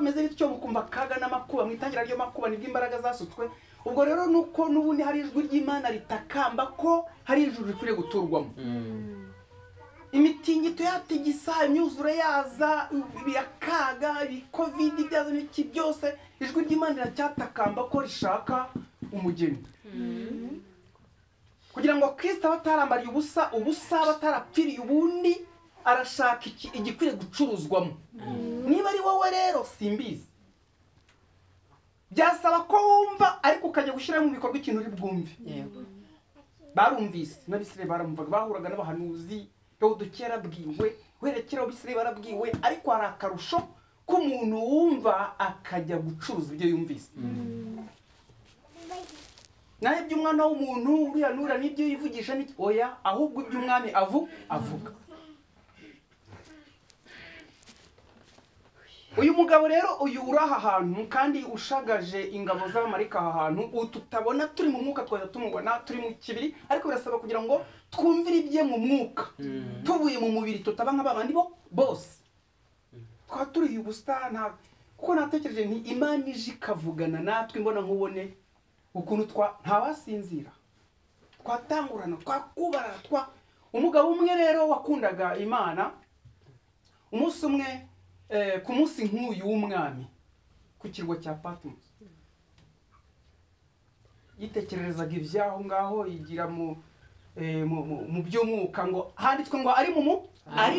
bameze bityo mukumva kaga n'amakuba mu itangira ryo makuba nibwo imbaraga zasutswe. Ubwo rero nuko n'ubundi hari ijwi ry'Imana ritakamba ko hari ijuru rikwiriye guturwamo. Imitingito yatigisa, imyuzure yaza, ibiyakaga, ibicovid byaza n'iki byose, ijwi ry'Imana riracyatakamba ko rishaka umugeni. Kugira ngo Kristo abatarambariye ubusa, ubusa batarapfiriye ubundi, arashaka igikwiriye gucuruzwamo. Niba ari wowe rero simbizi, byasaba ko wumva ariko ukajya gushyira mu bikorwa ikintu uri bwumve. Barumvise n'Abisirayeli baramumvaga, bahuraga n'abahanuzi, Dawudi yarabwiwe, werekera Abisirayeli barabwiwe, ariko hari akarusho k'umuntu wumva akajya gucuruza ibyo yumvise. Naho iby'umwana w'umuntu uriya nura n'ibyo yivugisha ni oya, ahubwo iby'umwami avuga. Uyu mugabo rero uyu uri aha hantu kandi ushagaje ingabo z'abamarayika aha hantu, tutabona turi mu mwuka, twajya tumubona turi mu kibiri, ariko birasaba kugira ngo twumvire ibye mu mwuka, tuvuye mu mubiri tutaba nk'abandi bo bose. Twaba turi ubusa nta kuko natekereje nti Imana ije ikavugana natwe imbona nkubone ukuntu ntawasinzira, twatangurana, twakubarana, twa umugabo umwe rero wakundaga Imana, umunsi umwe ku munsi nk'uyu w'umwami ku kirwa cya Patmos, yitekererezaga ibyaho ngaho, yigira mu by'umwuka, ngo handitswe ngo ari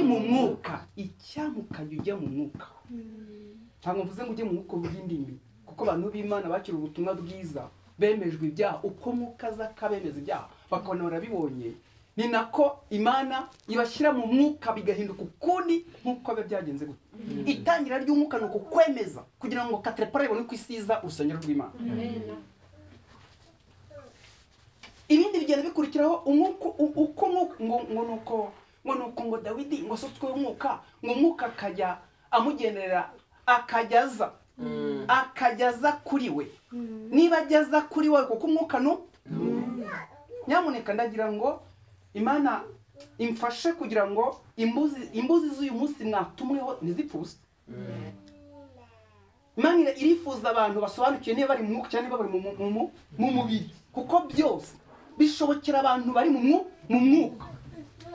mu mwuka. Icyamukajya ujya mu mwuka, ntabwo mvuze ngo ujye mu mwuka w'indimi, kuko abantu b'Imana bakira ubutumwa bwiza bemejwe ibyaha, uko mwuka aza akabemeza ibyaha bakabona barabibonye, ni nako Imana ibashyira mu mwuka bigahinduka ukundi nk'uko biba byagenze gute. Itangira ry'umwuka ni ukukwemeza kugira ngo katrepara ibone uko isiza urusengero rw'Imana. Ibindi bigenda bikurikiraho umwuka uko ngo nuko ngo Dawidi ngo asutswe umwuka, ngo umwuka akajya amugenderera, akajyaza akajyaza kuri we. Niba ageza kuri we kuko umwuka no nyamuneka ndagira ngo Imana imfashe kugira ngo imbuzi z'uyu munsi mwatumweho ntizipfe ubusa. Imana irifuza abantu basobanukiwe niba bari mu mwuka cyangwa niba bari mu mubiri, kuko byose bishobokera abantu bari mu mwuka.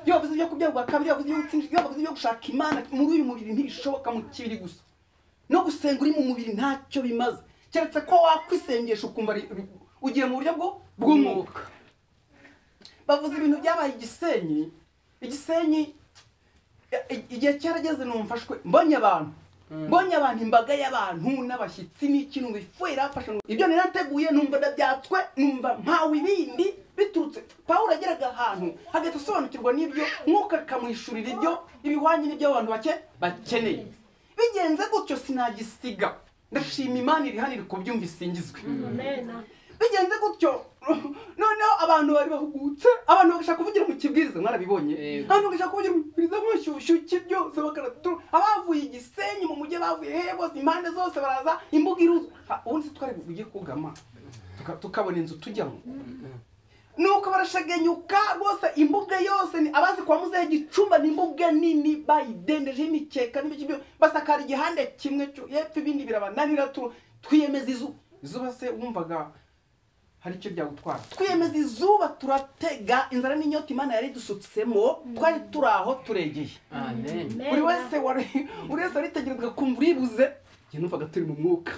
Iyo bavuze ibyo kubyarwa kabiri, iyo bavuze ibyo gutsinda, iyo bavuze ibyo gushaka Imana muri uyu mubiri ntibishoboka mu kibiri gusa. No gusenga uri mu mubiri ntacyo bimaze, keretse ko wakwisengesha ukumva ugiye mu buryo bw'umwuka. Bavuze ibintu byabaye Igisenyi, Igisenyi igihe cyarageze numfashwe mbonye abantu imbaga y'abantu n'abashyitsi n'ikintu bifuye irafashe, ibyo narateguye numva ndabyatswe, numva mpawe ibindi biturutse. Pawulo ageraga ahantu hagahita asobanukirwa n'ibyo mwuka akamwishurira ibyo ibihwanye n'ibyo abantu bakeneye. Bigenze gutyo sinagisiga, ndashima Imana iri hano iri kubyumva isingizwe. Bigenze gutyo noneho abantu bari bahugutse, abantu bagashaka kuvugira mu kibwiriza, mwarabibonye, abantu bagashaka kuvugira mu kibwiriza mushyushyu byose bakaratura. Abavuye Igisenyi mu mujyi, bavuye hehe bose, impande zose baraza, imbuga iruzu. Ubundi twari bugiye kugama tukabona inzu tujyamo, nuko barashagenyuka rwose imbuga yose. Ni abazi kwa muzehe Gicumba, ni imbuga nini bayidendeje imikeka n'ibiki byo, basakara igihande kimwe cyo yepfo ibindi birabananira. Twiyemeza izuba se wumvaga hari icyo byagutwara. Twiyemeza izuba turatega, inzara n'inyota Imana yari dusutsemo, twari turaho turegeye. Amen. Buri wese waritegerezwa kumva uribuze, njye numvaga turi mu mwuka,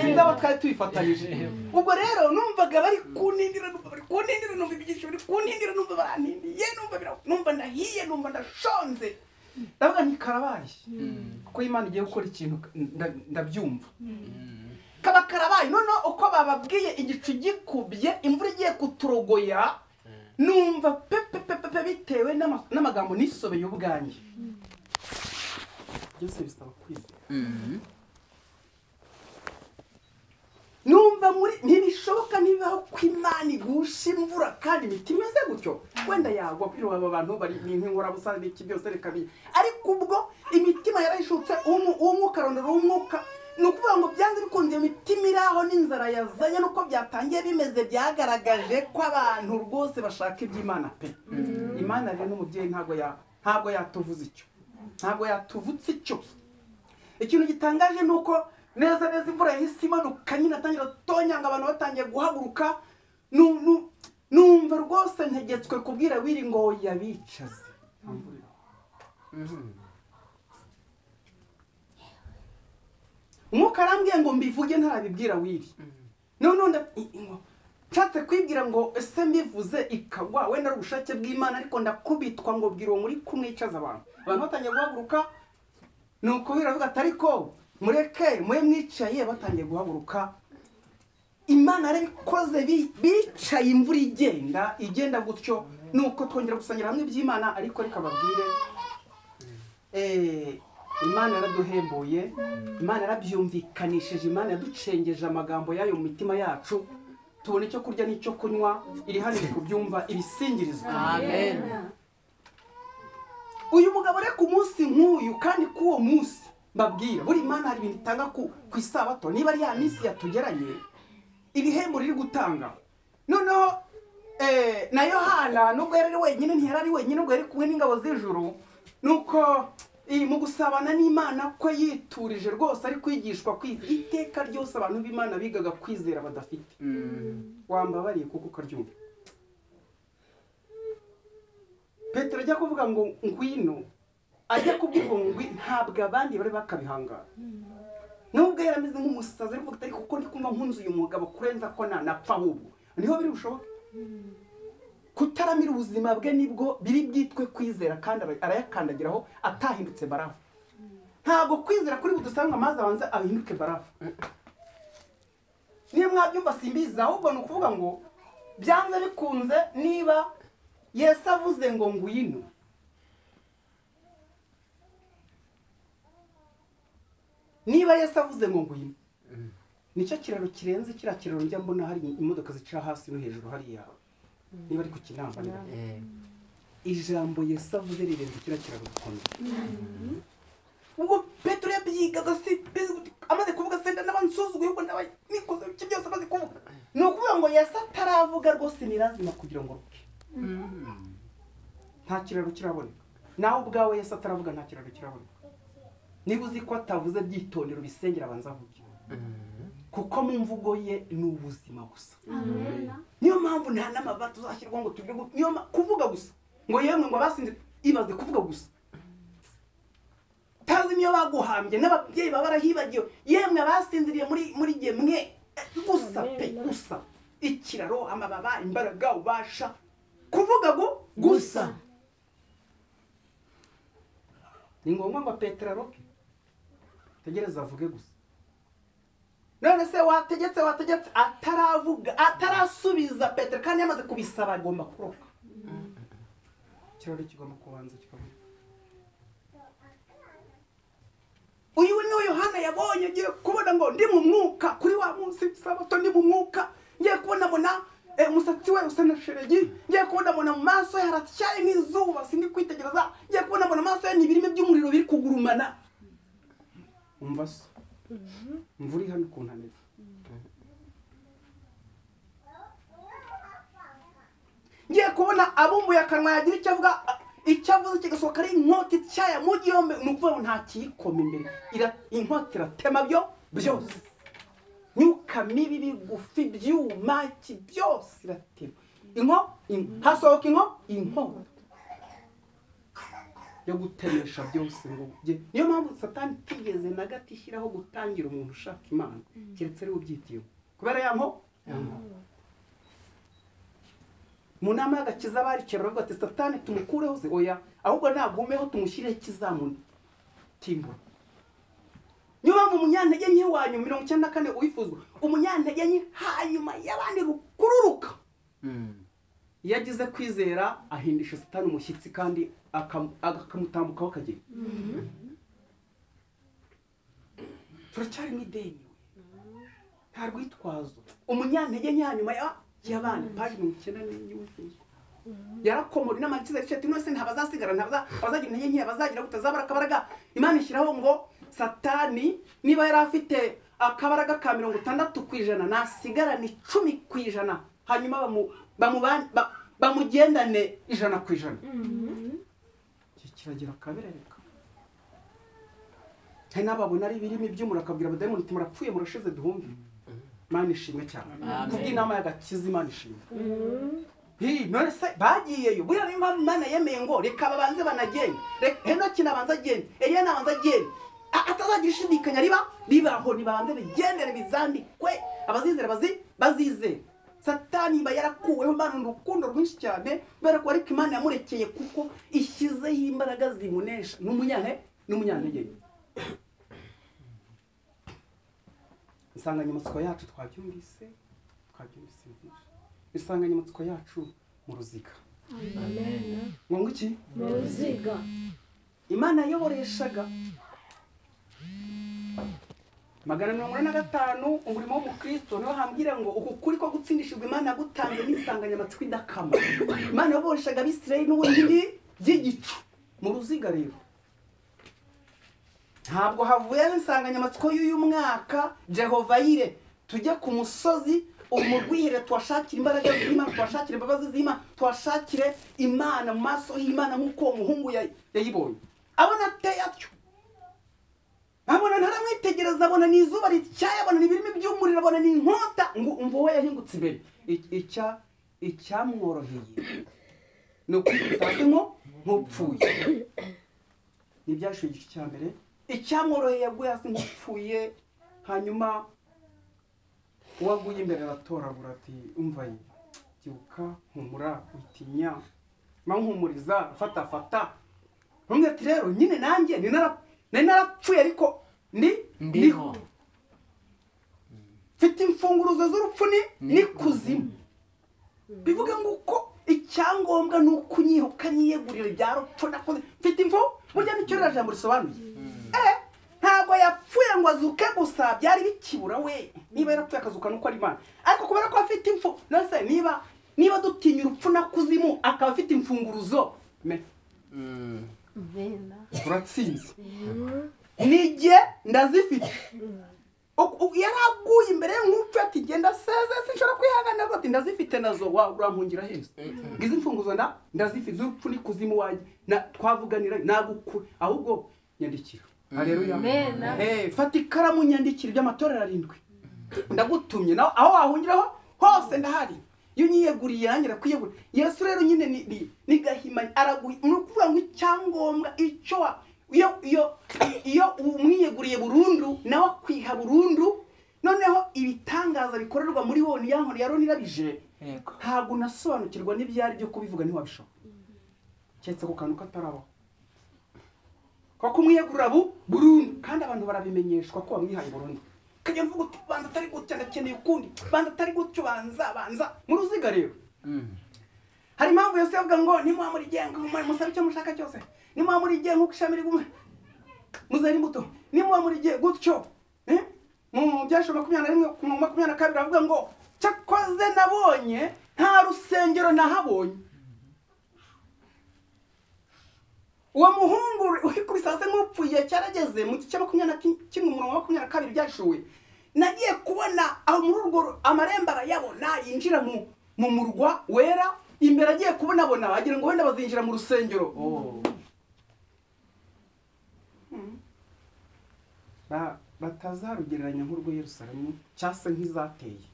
sinzi abo twari tubifatanyije. Ubwo rero numvaga bari kunindira, numva bari kunindira, numva ibigisho bari kunindira, numva barantindiye, numva ndahiye, numva ndashonze, ndavuga nti karabaye, kuko Imana igiye gukora ikintu ndabyumva. Kaba karabaye. Noneho uko bababwiye igicu gikubye, imvura igiye kuturogoya, numva pepepepe bitewe n'amagambo nisobeye ubwanjye. Byose bisaba kwizera. Numva muri ntibishoboka, ntibibaho ko Imana igusha imvura kandi imitima imeze gutyo, wenda yagwa kuri aba bantu bari n'inkorabusa n'iki byose reka bi, ariko ubwo imitima yarayishutse, umwuka arondora umwuka. Ni ukuvuga ngo byanze bikunze iyo mitima iri aho n'inzara yazanye, nuko byatangiye bimeze byagaragaje ko abantu rwose bashaka iby'Imana pe. Imana rero n'umubyeyi ntabwo yatuvuze icyo, ntabwo yatuvutse icyo. Ikintu gitangaje ni uko Neza neza imvura yahise imanuka nyine atangira tonyanga, abantu batangiye guhaguruka. Numva rwose ntegetswe kubwira Wiri ngo yabicaze. Umwuka arambwiye ngo mbivuge ntarabibwira Wiri. None nshatse kwibwira ngo ese mbivuze ikagwa wenda ari ubushake bw'Imana, ariko ndakubitwa ngo bwira uwo muri kumwe yicaza abantu. Abantu batangiye guhaguruka, nuko Wiri aravuga ati ariko mureke mwe mwicaye. Batangiye guhaguruka, Imana yarabikoze, bicaye imvura igenda igenda gutyo. Nuko twongera gusangira hamwe iby'Imana. Ariko reka babwire, Imana yaraduhembuye, Imana yarabyumvikanishije, Imana yaducengeje amagambo yayo mu mitima yacu, tubona icyo kurya n'icyo kunywa. Iri hano iri kubyumva, ibisingirizwa. Amen. Uyu mugabo reka umunsi nk'uyu, kandi k'uwo munsi mbabwira, buri Imana hari ibintu itanga ku isabato, niba ari ya minsi yatugeranye ibihembo riri gutanga. Noneho na Yohana nubwo yari wenyine, ntiyari ari wenyine, ubwo yari kumwe n'ingabo z'ijuru. Nuko mu gusabana n'Imana ko yiturije rwose, ari kwigishwa iteka ryose abantu b'Imana bigaga kwizera badafite. Wambabariye kuko ukaryumva. Petero ajya kuvuga ngo ngwino, ajya kubwirwa ngo ntabwo abandi bari bakabihangara. Nubwo yarameze nk'umusazi ariko atari kuko ndi kumva nkunze uyu mugabo kurenza ko nanapfa, ahubwo niho biri bushoboke. Kutaramira ubuzima bwe nibwo biri bwitwe kwizera, kandi arayakandagiraho atahindutse barafu. Ntabwo kwizera kuri budusanga amazi abanza ahinduke barafu. Niyo mwabyumva simbizi, ahubwo ni ukuvuga ngo byanze bikunze niba Yesu avuze ngo ngwino, niba Yesu avuze ngo ngwino, nicyo kiraro kirenze kiriya kiraro njya mbona hari imodoka zica hasi no hejuru hariya, niba ari ku Kinamba. Ijambo Yesu avuze rirenze kiriya kiraro gukomeye. Ubwo Petero yabyigaga amaze kuvuga senda n'abansuzuguye, ubwo nikoze ibyo byose amaze kuvuga. Ni ukuvuga ngo Yesu ataravuga rwose ni lazima kugira ngo ruke. Nta kiraro kiraboneka. Nawe ubwawe Yesu ataravuga nta kiraro kiraboneka. Niba uzi ko atavuze byitondero bisengera abanza avuge, kuko mu mvugo ye ni ubuzima gusa. Niyo mpamvu nta n'amabati tuzashyirwa ngo tujye, niyo kuvuga gusa ngo yemwe ngo abasinze, ibaze kuvuga gusa. Tazi niyo baguhambye n'ababyeyi baba barahibagiwe, yemwe abasinziriye muri gemwe gusa pe gusa. Ikiraro, amababa, imbaraga, ubasha kuvuga ngo gusa. Ni ngombwa ngo Petero aroke, tegereza avuge gusa. None se wategetse ataravuga, atarasubiza Petero kandi yamaze kubisaba, agomba kuroka. Ikiraro kigomba kubanza kikavuga. Uyu ni Yohana yabonye agiye kubona ngo ndi mu mwuka kuri wa munsi sabato, ndi mu mwuka ngiye kubona mbona umusatsi we usa na sheregi, ngiye kubona mbona mu maso ye haratyaye nk'izuba, sindi kwitegereza, ngiye kubona mbona amaso ye ni ibirimi by'umuriro biri kugurumana. Umva se imvura iri hano ukuntu ameze. Ngiye kubona abumbuye akanwa yagira icyo avuga, icyo avuze kigasohoka ari inkota ityaye mu gihombe, ni ukuvuga ngo nta kiyikoma imbere, inkota iratema byo byose, myuka mibi bigufi byuma iki byose iratema. Hasohoka inkota yo gutemesha byose ngo niyo mpamvu Satani itigeze na gato ishyiraho gutangira umuntu ushaka Imana, keretse ari ubyitiye kubera ya nko. Mu nama y'agakiza baricaye baravuga ati Satani tumukureho se? Oya, ahubwo nagumeho tumushyireho ikizamutimbura. Niyo mpamvu umunyantege nke wa nyuma 94 uwifuzwa, umunyantege nke hanyuma y'abandi rukururuka, iyo agize kwizera ahindisha Satani umushyitsi kandi akamutambukaho akagenda. Turacyari mu ideni, nta rwitwazo. Umunyantege nke hanyuma y'abandi, paji 94 y'uwifuzwa yarakomora inama y'Ikiza ati none ntabazasigara, ntabazagira intege nke, bazagira gutazabara akabaraga. Imana ishyiraho ngo Satani niba yari afite akabaraga ka 60% nasigarane 10%, hanyuma bamugendane 100%. Iki kiragira kaberereka. Hari n'ababona ari ibirimi by'umuriro akabwira abadayimoni ati murapfuye murashize duhunge. Imana ishimwe cyane. Kubw'inama y'agakiza Imana ishimwe. None se bagiyeyo buriya niyo mpamvu Imana yemeye ngo reka babanze banagende, reka Henoki nabanza agende, Eliya nabanza agende, atazagira ishidikanya ribaho, nibabanze bigendere bizandikwe, abazizera bazizere. Satani iba yarakuweho Imana urukundo rwinshi cyane, kubera ko ariko Imana yamurekeye kuko ishyizeho imbaraga zimunesha. N'umunyantege. Insanganyamatsiko yacu twabyumvise byinshi. Insanganyamatsiko yacu mu ruziga. Amen. Ngo iki? Mu ruziga. Imana yayoboreshaga 485 umurimo w'umukristo, niho hambwira ngo uku kuri ko gutsindishirwa Imana yagutanze n'insanganyamatsiko idakama. Imana yayoboreshaga Abisirayeli n'ubundi by'igicu mu ruziga. Rero ntabwo havuye insanganyamatsiko y'uyu mwaka Jehova Yire, tujye ku musozi umurwihere tuwashakire imbaraga z'Imana, tuwashakire imbabazi z'Imana, tuwashakire Imana mu maso y'Imana nk'uko uwo muhungu yayibonye. Abona ateye atyo, abona ntaramwitegereza, abona ni izuba rityaye, abona ni ibirimi by'umuriro, abona ni inkota, ngo umva uwo yahingutse imbere. Icyamworoheye ni ukwikubita hasi nk'upfuye. Ntibyashuye igice cya mbere. Icyamworoheye yaguye hasi nk'upfuye, hanyuma uwaguye imbere aratoragura ati umva ye, byuka, humura, witinya, mpumuriza, fata fata. Rumwe ati rero nyine nanjye nari narapfuye ariko ndiho, mfite imfunguruzo z'urupfu ni kuzimu. Bivuga ngo uko icyangombwa ni ukunyiha ukanyiyegurira ibya rupfu nakoze, mfite imfu. Burya nicyo ririya jambo risobanuye. Ntabwo yapfuye ngo azuke gusa, byari bikibura we. Niba yarapfuye akazuka nuko ari Imana, ariko kubera ko afite imfu, nase niba dutinya urupfu na kuzimu akaba afite imfunguruzo, turatsinze. Nijye ndazifite. Yaraguye imbere nk'upfu ati genda seze sinshobora kwihangana, ati ndazifite nazo, urampungira heza. Ngizi imfunguzo ndazifite z'urupfu ni kuzimu wanjye, twavuganira nagukure, ahubwo nyandikira. Haleluya. Fata ikaramu nyandikira iby'amatorero 7. Ndagutumye nawe aho wahungiraho hose ndahari. Iyo unyiyeguriye nanjye ndakwiyegurira. Yesu rero nyine ni gahima araguye. Ni ukuvuga ngo icyangombwa icyo iyo umwiyeguriye burundu nawe akwiha burundu, noneho ibitangaza bikorerwa muri wowe ni ya nkoni ya Aroni irabije. Ntabwo unasobanukirwa n'ibyari byo kubivuga ntiwabishobora, keretse ako kantu katarabaho ko kumwiyegurira burundu. Kandi abantu barabimenyeshwa ko bamwihaye burundu. Kajya mvuga uti banza atari gutya ndakeneye ukundi, banza atari gutyo, banza mu ruziga. Rero hari impamvu Yesu yavuga ngo nimuha muri genga musabe icyo mushaka cyose, nimuha muri genga nkuko ishami riguma muzera imbuto, nimuha muri genga gutyo. Mu byasho 21 ku 22 avuga ngo cyakoze nabonye nta rusengero nahabonye. Uwo muhungu wikubise hasi nk'upfuye cyarageze mu gice 21 umurongo wa 22 byashuwe. Nagiye kubona aho muri urwo amarembo arayabona yinjira mu murwa wera, imbere agiye kubonabona agira ngo wenda bazinjira mu rusengero. Batazarugereranya nk'urwo Yerusalemu cyase nk'izateye,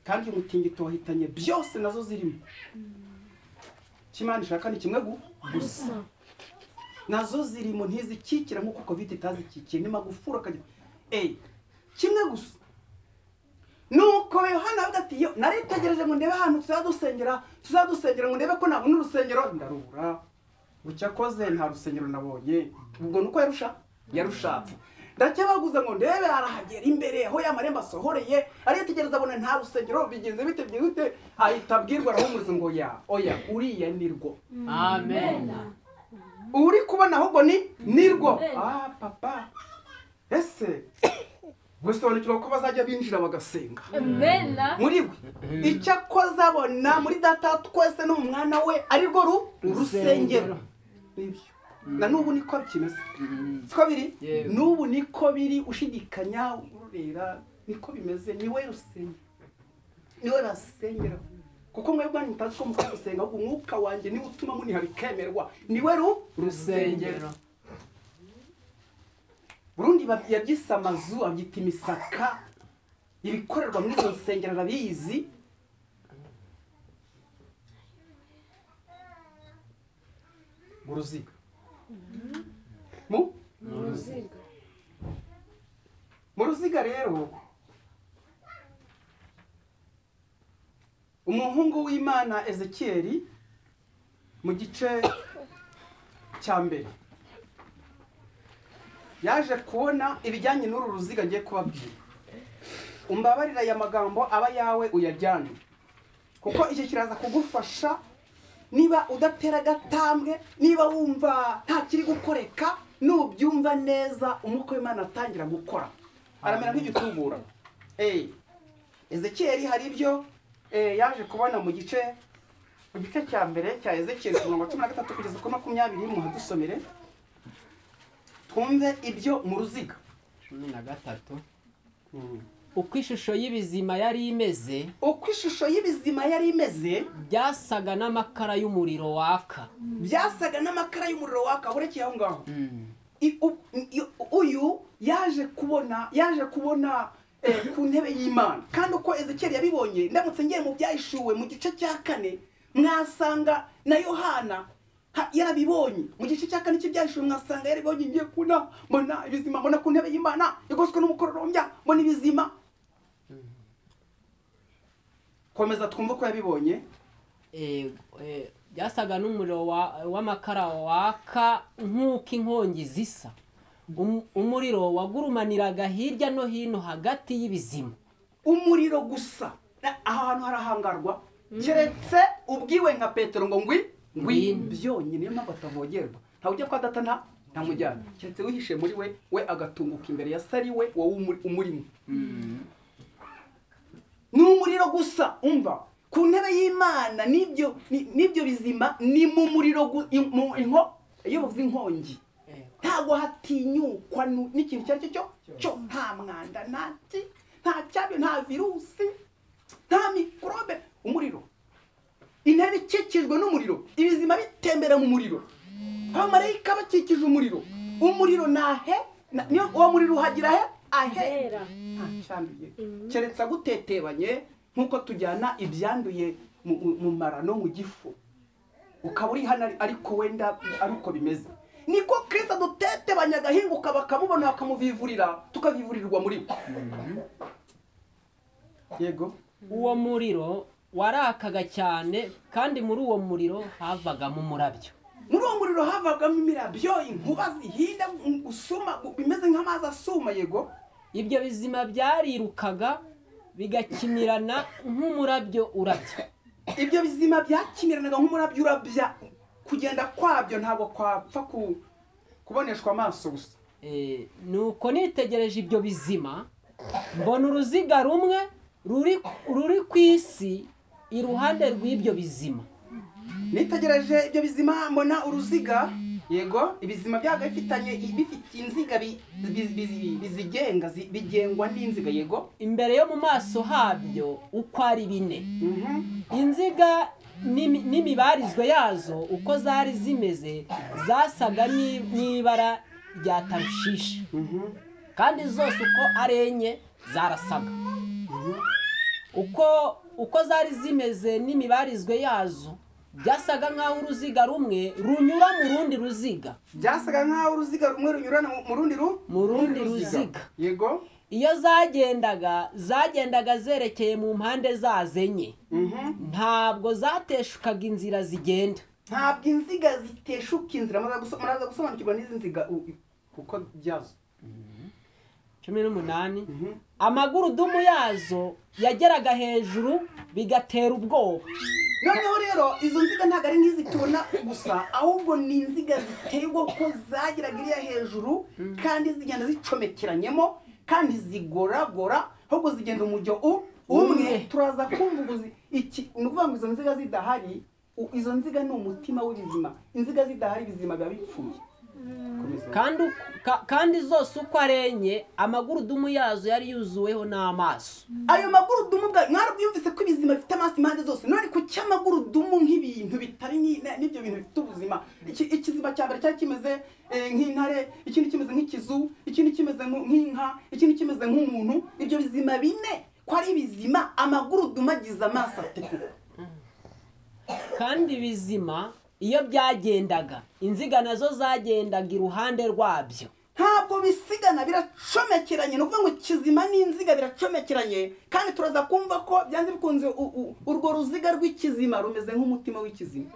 kandi umutingito wahitanye byose nazo zirimo. Imana ishaka ni kimwe gusa, nazo zirimo ntizikikira nk'uko Covid itazikikiye, ni magufuri akajya kimwe gusa. Nuko Yohana avuga ati yo naritegereje ngo ndebe ahantu tuzadusengera ngo ndebe ko nabona urusengero, ndarubura. Bucyakoze nta rusengero nabonye. Ubwo nuko yarushatse. Ndacyabaguza ngo ndebe arahagera imbere aho ya marembo asohoreye, aritegereza abona nta rusengero, bigenze bite byihute, ahita abwirwa arahumuriza ngo ya oya uriya nirwo. Amen. Uri kubona ahubwo ni nirwo. Papa ese gusobanukirwa ko bazajya binjira bagasenga. Amen. Muri we icyakoze abona muri data twese no mu mwana we ari rwo rusengero. Nibyo. Na n'ubu niko bikimeze. Siko biri? N'ubu niko biri, ushidikanya ururera niko bimeze, niwe rusengero. Niwe rasengera. Kuko mwebwe mutazi ko mukwiye gusenga, ahubwo umwuka wanjye niwe utuma muniha bikemerwa. Niwe rusengero. Burundi yabyise amazu, abyita imisaka, ibikorerwa muri izo nsengero arabizi. Mu ruziga. Mu ruziga. Mu ruziga rero umuhungu w'Imana Ezekieli mu gice cya mbere yaje kubona ibijyanye n'uru ruziga ngiye kubabwira. Umbabarira aya magambo aba yawe uyajyane, kuko iki kiraza kugufasha niba udatera agatambwe, niba wumva nta kiri gukoreka, nubyumva neza umwuka w'Imana atangira gukora, aramera nk'igitubura. Ezekieli hari ibyo yaje kubona mu gice cya mbere cya Ezekieli ku murongo wa 13 kugeza ku 20, muhadusomere twumve ibyo mu ruziga. 13. Uko ishusho y'ibizima yari imeze, uko ishusho y'ibizima yari imeze, byasaga n'amakara y'umuriro waka. Byasaga n'amakara y'umuriro waka. Urekeye aho ngaho. Uyu yaje kubona ku ntebe y'Imana. Kandi uko Ezekieli yabibonye, ndamutse ngiye mu byahishuwe mu gice cya 4, mwasanga na Yohana yarabibonye. Mu gice cya 4 cy'ibyahishuwe mwasanga yarabibonye. Ngiye kubona mbona ibizima, mbona ku ntebe y'Imana igoswe n'umukororombya, mbona ibizima. Komeza twumve ko yabibonye. Byasaga n'umuriro w'amakara waka nk'uko inkongi zisa. Umuriro wagurumaniraga hirya no hino hagati y'ibizima. Umuriro gusa. Aha hantu harahangarwa, keretse ubwiwe nka Petero ngo ngwi byonyine. Niyo mpamvu atavogerwa, ntawe ujya kwa data ntamujyana, keretse wihishe muri we, we agatunguka imbere ya sari we, wowe umurimo. Ni umuriro gusa. Umva, ku ntebe y'Imana n'ibyo bizima ni mu muriro, iyo bavuze inkongi ntabwo hatinyukwa n'ikintu icyo ari cyo cyo. Nta mwanda, nta cyabyo, nta virusi, nta mikorobe. Umuriro, intebe ikikijwe n'umuriro, ibizima bitembera mu muriro, abamarayika bakikije umuriro. Umuriro nahe, niyo uwo muriro uhagira he ahera, nta cyanduye keretse agutetebanye nk'uko tujyana ibyanduye mu mara no mu gifu, ukaba uri hano ariko wenda ari uko bimeze. Niko Kristo adutetebanya agahinguka, bakamubona bakamuvivurira, tukavivurirwa muri we. Yego. Uwo muriro warakaga cyane, kandi muri uwo muriro havagamo umurabyo. Muri uwo muriro havagamo imirabyo, inkuba zihinda, gusuma bimeze nk'amazi asuma. Yego. Ibyo bizima byarirukaga bigakimirana nk'umurabyo urabya. Ibyo bizima byakimiranaga nk'umurabyo urabya. Kugenda kwabyo ntabwo kwapfa kuboneshwa amaso gusa. Nuko nitegereje ibyo bizima, mbona uruziga rumwe ruri ku isi iruhande rw'ibyo bizima. Nitegereje ibyo bizima mbona uruziga. Yego, ibizima byaga bifitanye, bifite inziga bizigenga, bigengwa n'inziga. Yego. Imbere yo mu maso habyo uko ari bine. Inziga n'imibarizwe yazo uko zari zimeze zasaga n'ibara rya tarushishi, kandi zose uko ari enye zarasaga. Uko zari zimeze n'imibarizwe yazo byasaga nk'aho uruziga rumwe runyura mu rundi ruziga. Byasaga nk'aho uruziga rumwe runyura mu rundi ruziga. Yego. Iyo zagendaga zerekeye mu mpande zazo enye, ntabwo zateshukaga inzira zigenda. Ntabwo inziga ziteshuka inzira. Muraza gusobanukirwa n'izi nziga kuko byazo. 18. Amagurudumu yazo yageraga hejuru bigatera ubwoba. Noneho rero izo nziga ntabwo ari nk'izi tubona gusa, ahubwo ni inziga ziteye ubwoba ko zageraga iriya hejuru, kandi zigenda zicomekeranyemo, kandi zigoragora, ahubwo zigenda umujyo umwe. Turaza kumva ubuzi iki ni ukuvuga ngo izo nziga zidahari, izo nziga ni umutima w'ibizima. Inziga zidahari ibizima biba bipfuye. Kandi zose uko ari enye amagurudumu yazo yari yuzuweho n'amaso. Ayo magurudumu mwarabyumvise ko ibizima bifite amaso impande zose. None ku cy'amagurudumu nk'ibintu bitari n'ibyo bintu bifite ubuzima, ikizima cya mbere cyari kimeze nk'intare, ikindi kimeze nk'ikizu, ikindi kimeze nk'inka, ikindi kimeze nk'umuntu. Ibyo bizima bine ko ari bizima, amagurudumu agize amaso atatu. Kandi bizima iyo byagendaga, inziga nazo zagendaga iruhande rwabyo. Ntabwo bisigana, biracomekeranye. Ni ukuvuga ngo kizima n'inziga biracomekeranye, kandi turaza kumva ko byanze bikunze urwo ruziga rw'ikizima rumeze nk'umutima w'ikizima.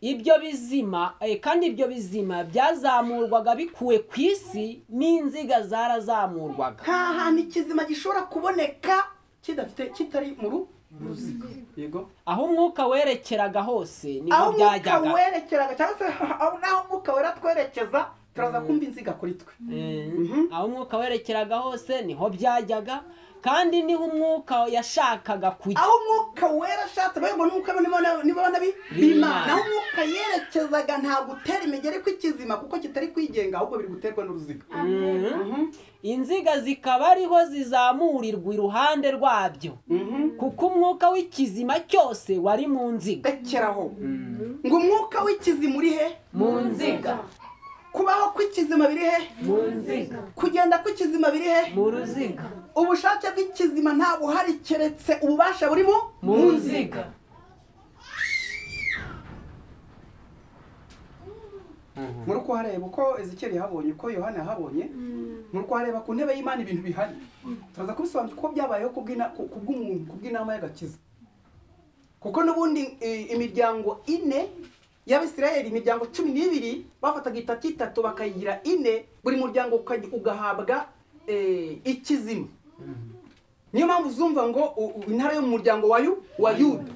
Ibyo bizima kandi ibyo bizima byazamurwaga bikuwe ku isi n'inziga zarazamurwaga. Nta hantu ikizima gishobora kuboneka kidafite kitari mu ruziga. Yego, aho umwuka werekeraga hose niho byajyaga. Aho umwuka werekeraga cyangwa se aho umwuka wera twerekeza, turaza kumva inziga kuri twe. Aho umwuka werekeraga hose niho byajyaga, kandi niho umwuka yashakaga kujya. Aho umwuka wera ashatse, bayobora umwuka nibo bana b'Imana. Aho umwuka yerekezaga nta gutera imigeri kw'ikizima kuko kitari kwigenga, ahubwo biri guterwa n'uruziga. Inziga zikaba ariho zizamurirwa iruhande rwabyo, kuko umwuka w'ikizima cyose wari mu nziga. Rekeraho ngo umwuka w'ikizima uri he? Mu nziga. Kubaho kw'ikizima biri he? Mu nziga. Kugenda kw'ikizima biri he? Mu ruziga. Ubushake bw'ikizima nta buhari keretse ububasha burimo mu nziga. Muri uko hareba uko Ezekiel yahabonye, uko Yohana yahabonye, muri uko hareba ku ntebe y'Imana ibintu bihari, turaza kubisobanura ko byabayeho kubw'umuntu, kubw'inama y'agakiza. Kuko n'ubundi imiryango ine y'Abisirayeli, imiryango 12 bafataga itatu itatu bakayigira ine, buri muryango ugahabwa ikizima. Niyo mpamvu uzumva ngo intara yo mu muryango wa Yuda,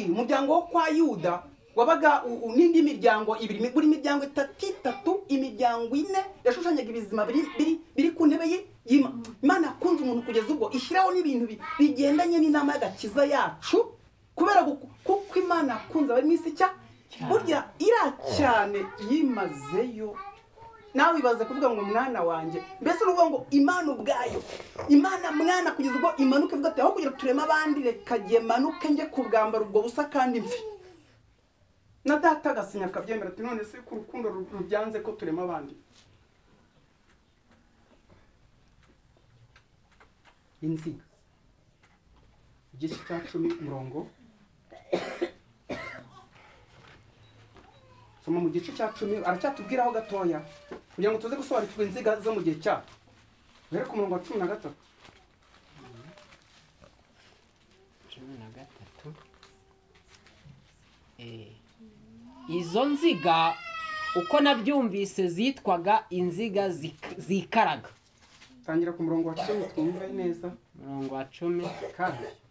umuryango wo kwa Yuda wabaga n'indi miryango ibiri, buri miryango itatu itatu, imiryango ine yashushanyaga ibizima biri ku ntebe ye y'Imana. Imana yakunze umuntu kugeza ubwo ishyiraho n'ibintu bigendanye n'inama y'agakiza yacu, kubera kuko Imana yakunze abari mu isi burya ira cyane yimazeyo. Nawe ibaze kuvuga ngo mwana wanjye, mbese uruvuga ngo Imana ubwayo, Imana mwana, kugeza ubwo imanuka ivuga ati aho kugira turema abandi reka jye manuke njye kubwambara ubwo busa kandi mfe. Na data agasinya akabyemera ati none se ku rukundo rubyanze ko turema abandi. Inziga igice cya 10 umurongo, soma mu gice cya 10, aracyatubwiraho gatoya kugira ngo tuze gusobanukirwa inziga zo mu gihe cyacu. Uhere ku murongo wa 13. 13. Izo nziga uko nabyumvise zitwaga inziga zikaraga. Tangira ku murongo wa 10 twumve neza. Murongo wa 10.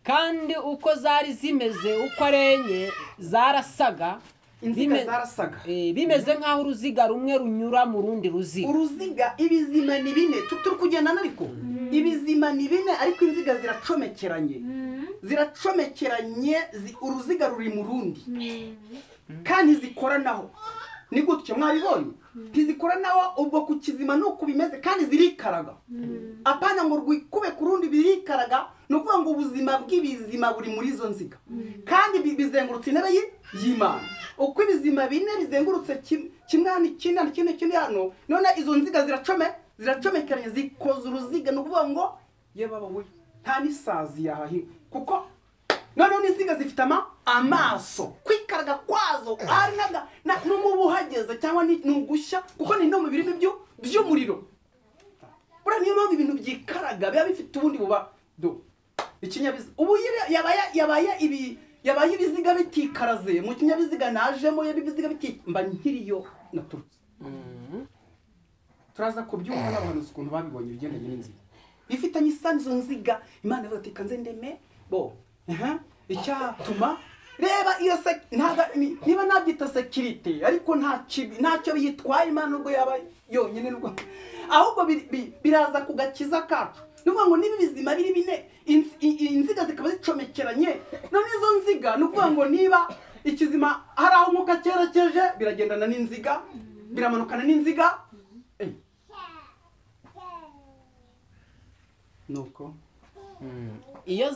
Kandi uko zari zimeze uko ari enye zarasaga, inziga zarasaga, bimeze nkaho uruziga rumwe runyura mu rundi ruziga. Uruziga, ibizima ni bine, turi kugendana ariko ibizima ni bine, ariko inziga ziracomekeranye, ziracomekeranye, uruziga ruri mu rundi kandi zikoranaho. Ni gutyo mwabibonye, ntizikoranaho ubwo ku kizima nuko bimeze, kandi zirikaraga. Apana ngo rwikube ku rundi, birikaraga. Ni ukuvuga ngo ubuzima bw'ibizima buri muri izo nziga, kandi bizengurutse intebe y'Imana. Uko ibizima bine bizengurutse kimwe hano, ikindi hano, ikindi hano, none izo nziga ziracomekeranye, zikoza uruziga. Ni ukuvuga ngo ye baba we, nta n'isazi yahahinga, kuko noneho n'inziga zifite amaso. Kwikaraga kwazo ari n'umubu uhageze cyangwa ni ugushya, kuko ni no mu birimi by'umuriro. Buriya niyo mpamvu ibintu byikaraga biba bifite ubundi buba do ikinyabiziga. Ubu yabaye ibiziga bitikaraze mu kinyabiziga najemo, ibiziga mba nkiriyo naturutse. Turaza kubyumva n'abahanuzi ukuntu babibonye ibigendanye n'inziga bifitanye isano. Izo nziga Imana ivuga ati kanze ndeme bo icyatuma reba iyo niba nabyita sekirite, ariko ntacyo biyitwaye Imana ubwo yaba yonyine, nubwo ahubwo biraza ku gakiza kacu. Ni ukuvuga ngo niba ibizima biri bine, inziga zikaba zicomekeranye, none izo nziga ni ukuvuga ngo niba Ikizima hari aho umwuka cyerekeje, biragendana n'inziga, biramanukana n'inziga. Nuko iyo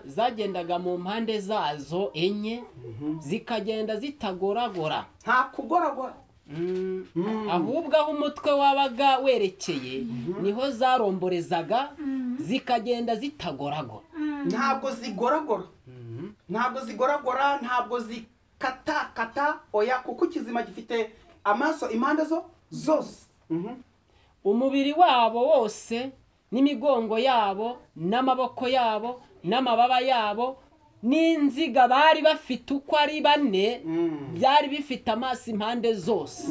zagendaga mu mpande zazo enye, zikagenda zitagoragora, nta kugoragora, ahubwo aho umutwe wabaga werekeye niho zaromborezaga, zikagenda zitagoragora. Ntabwo zigoragora, ntabwo zigoragora, ntabwo zikatakata, oya, kuko ikizima gifite amaso impande zo zose. Umubiri wabo wose n'imigongo yabo n'amaboko yabo n'amababa yabo n'inziga bari bafite uko ari bane, byari bifite amaso impande zose.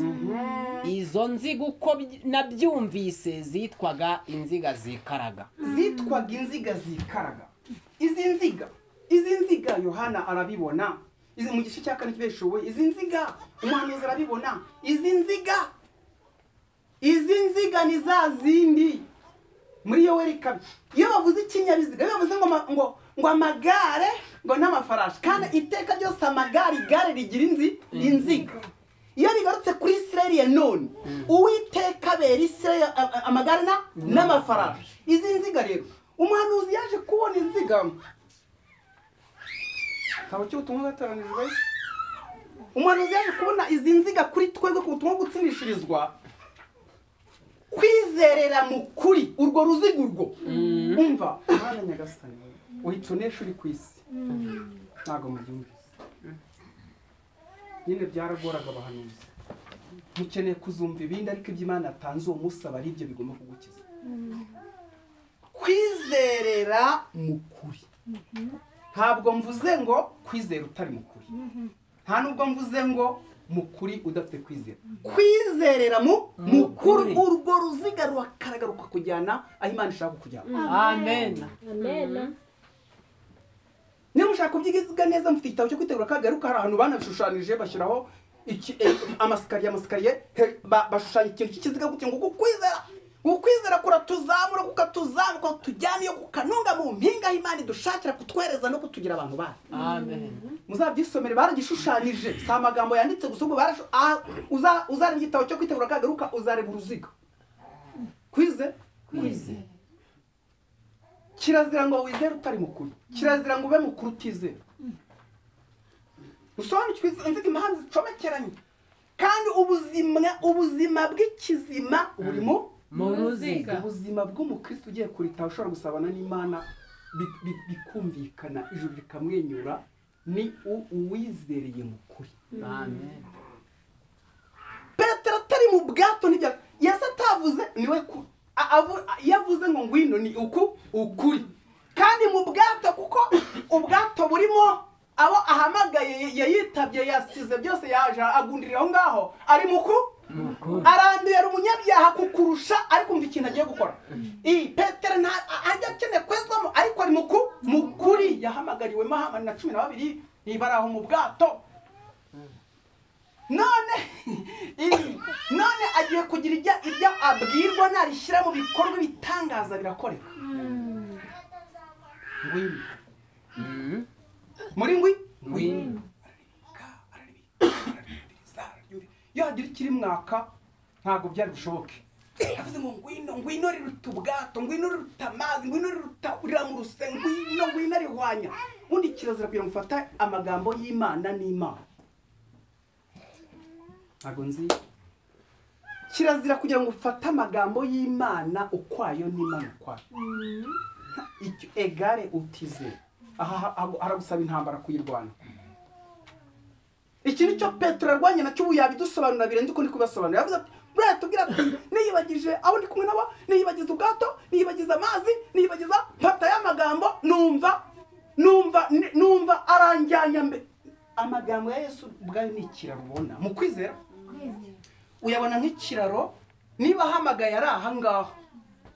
Izo nziga uko nabyumvise zitwaga inziga zikaraga, zitwaga inziga zikaraga. Izi nziga Yohana arabibona, izi mu gice cya kane kibeshuwe, izi nziga umuhanuzi arabibona. Izi nziga ni za zindi muri Yoweri kabiri. Iyo bavuze ikinyabiziga, iyo bavuze ngo amagare ngo n'amafarashi, kandi iteka ryose amagare, igare rigira inziga. Iyo bigarutse kuri Isirayeli ya none, Uwiteka abera Isirayeli amagare n'amafarashi. Izi nziga rero umuhanuzi yaje kubona inziga. Ntabwo cy'ubutumwa bwatoranijwe. Umuhanuzi yaje kubona izi nziga kuri twebwe ku butumwa gutsinishirizwa, kwizerera mu kuri urwo ruziga urwo. Umva Mana Nyagasani, uhitonesha uri ku isi. Ntabwo mubyumvise nyine, byaragoraga abahanuzi. Mukeneye kuzumva ibindi, ariko ibyo Imana yatanze uwo munsi aba ari ibyo bigomba kugukiza. Kwizerera mu kuri. Ntabwo mvuze ngo kwizera utari mu kuri, nta nubwo mvuze ngo mu kuri udafite kwizera. Kwizerera mu kuri, urwo ruziga rurakaragaruka kujyana aho Imana ishaka kujyana. Amen. Amen. Niba mushaka kubyiga neza, mufite igitabo cyo kwitegura kagaruka, hari ahantu banabishushanije bashyiraho amasikariye, bashushanya ikintu cy'ikiziga gutya ngo ukwizera kuratuzamura, kukatuzamuka, tujyana iyo kukanunga mu mpinga y'Imana idushakira kutwereza no kutugira abantu bayo. Amen. Muzabyisomere, baragishushanyije, si amagambo yanditse gusa, ubwo uzareba igitabo cyo kwitegura kagaruka, uzareba uruziga. Kwize kirazira ngo wizere utari mukuru, kirazira ngo ube mukuru utizera. Usobanukirwe inziga impamvu zicomekeranye, kandi ubuzima bw'ikizima buri mu ruziga. Ubuzima bw'umukristo ugiye kurita ushobora gusabana n'Imana bikumvikana, ijuru rikamwenyura, ni uwizereye mu kuri. Amen. Petero atari mu bwato, ntibya Yesu atavuze niwe yavuze ngo ngwino ni ukuri, kandi mu bwato, kuko ubwato burimo abo ahamagaye yayitabye, yasize byose, yaje agundira aho ngaho, ari muku aranduye, ari umunyabyaha kukurusha, ariko umva ikintu agiye gukora. Petero nta ajya akeneye kwezwamo, ariko ari mukuri yahamagariwe mahamana na 12 nibari aho mu bwato. None agiye kugira ibyo abwirwa, narishyira mu bikorwa bitangaza birakoreka. Ngwino muri ngwino, iyo hagira ikiri mwaka ntabwo byari bushoboke. Yavuze ngo ngwino riruta ubwato, ngwino riruta amazi, ngwino riruta riramuruse, ngwino rihwanya. Ubundi kirazira kugira ngo ufate amagambo y'Imana n'Imana. Ntabwo nzi. Kirazira kugira ngo ufate amagambo y'Imana ukwayo n'Imana ukwayo. Icyo egare utize. Aha aragusaba intambara kuyirwana. Iki nicyo Petero arwanya nacyo, ubu yabidusobanura birenze uko ndi kubasobanura. Yavuze ati buriya tubwira ati niyibagije abo ndi kumwe nabo, niyibagiza ubwato, niyibagiza amazi, niyibagiza mpata y'amagambo, numva aranjyanya mbe. Amagambo ya Yesu ubwayo ni ikiraro ubona mu kwizera, uyabona nk'ikiraro. Niba ahamagaye ari aha ngaho,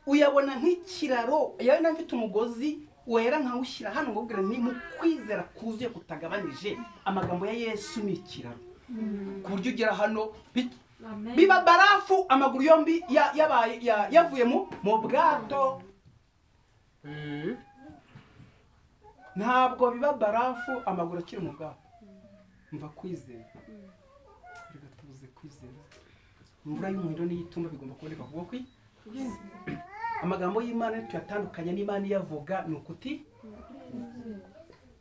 uyabona nk'ikiraro. Yawe na mfite umugozi wera nkawushyira hano ngo ubwira ni mu kwizera kuzuye kutagabanije. Amagambo ya Yesu ni ikiraro ku buryo ugera hano biba barafu, amaguru yombi yabaye yavuye mu bwato. Ntabwo biba barafu amaguru akiri mu bwato. Mva kwizera. Reka tubuze kwizera. Imvura y'umuriro n'iyitumba bigomba kuboneka kubwo kwi. Amagambo y'Imana tuyatandukanya n'Imana iyavuga ni ukuti.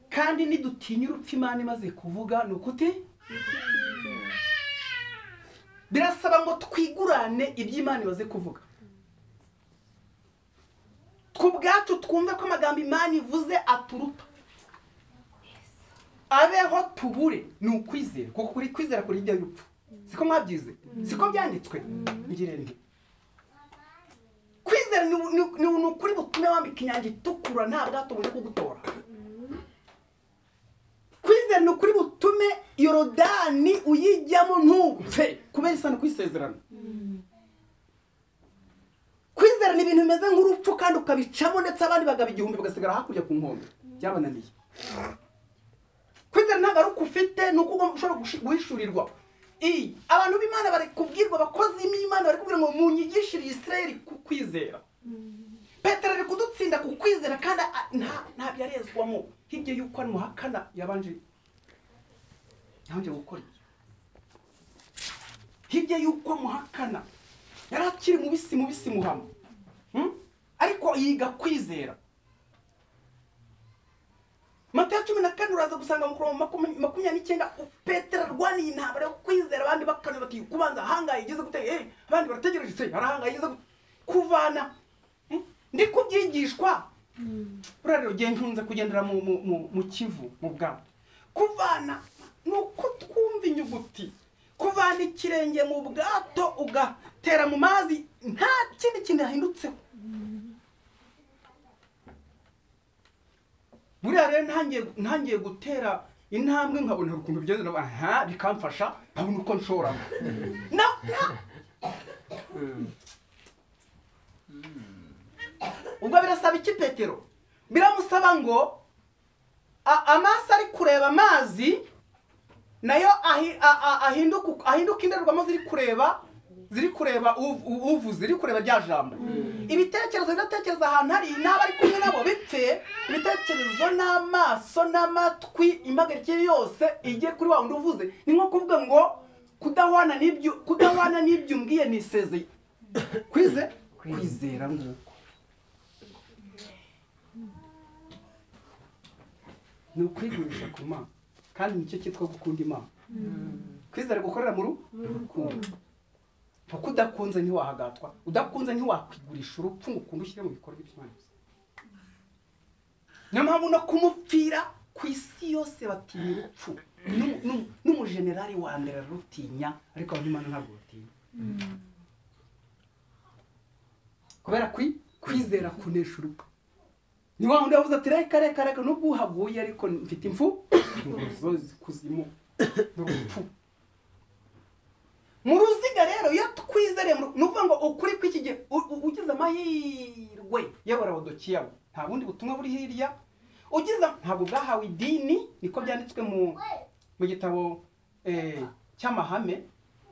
Kandi nidutinya urupfu Imana imaze kuvuga ni ukuti. Birasaba ngo twigurane iby'Imana imaze kuvuga. Twubwacu twumve ko amagambo Imana ivuze aturuta. Abeho tubure ni ukwizera, kuko kuri kwizera kuri hirya y'urupfu. Siko mwabyize? Siko byanditswe? Ngire nti kwizera ni ukuri butume wambika inyanja itukura nta bwato buje kugutora. Kwizera ni ukuri butume Yorodani uyijyamo ntupfe kubera isano kwisezerano. Kwizera ni ibintu bimeze nk'urupfu kandi ukabicamo ndetse abandi bagaba igihumbi bagasigara hakurya ku nkombe byabananiye. Kwizera ntabwo ari uko ufite, ni uko ushobora guhishurirwa. Abantu b'Imana bari kubwirwa, abakozi b'Imana bari kubwira ngo munyigishire Isirayeli ku kwizera. Petero ari kudutsinda ku kwizera kandi ntabyo arezwamo. Hirya y'uko amuhakana yabanje gukora iki? Hirya y'uko amuhakana yari akiri mubisi muhama, ariko yiga kwizera. Matayo 14 uraza gusanga mu kurongo 29 Petero arwaniye intambara yo kwizera, abandi bakana bati kubanza ahangaye igeze gute, abandi barategereje se arahangaye igeze kuvana ndi kubyigishwa. Buriya rero gihe nkunze kugendera mu Kivu mu bwato, kuvana nuko twumva inyuguti, kuvana ikirenge mu bwato ugatera mu mazi nta kindi kintu yahindutseho. Buriya rero ntangiye gutera intambwe nkabona ukuntu bigenze, aha bikamfasha nkabona uko nshoramo. Ubwo birasaba iki Petero? Biramusaba ngo amaso ari kureba amazi nayo ahinduka indorerwamo ziri kureba uvuze, ziri kureba rya jambo. Ibitekerezo bidatekereza ahantu hari n'abari ari kumwe nabo bipfe, ibitekerezo n'amaso n'amatwi impagarike yose ijye kuri wa wundi uvuze. Ni nko kuvuga ngo kudahwana n'ibyo umbwiye nisezeye. Kwizera nguko ni ukwigurisha ku Mana, kandi nicyo cyitwa gukunda Imana. Kwizera gukorera mu rukundo. Kuko udakunze ntiwahagatwa, udakunze ntiwakwigurisha urupfu ngo ukunde ushyire mu bikorwa by'Imana. Niyo mpamvu no kumupfira ku isi yose batinya urupfu. N'umujenerali wa mbere ararutinya, ariko abanyamana ntabwo batinya. Kubera kwizera kunesha urupfu. Ni wa wundi yavuze ati reka reka reka nubwo uhaguye ariko mfite imfu kuzimu n'urupfu. Mu ruziga rero iyo twizereye, ni ukuvuga ngo ukuri kw'iki gihe ugize amahirwe y'Abarodokiya, nta bundi butumwa buri hirya ugize, ntabwo bwahawe idini, niko byanditswe mu gitabo cy'amahame.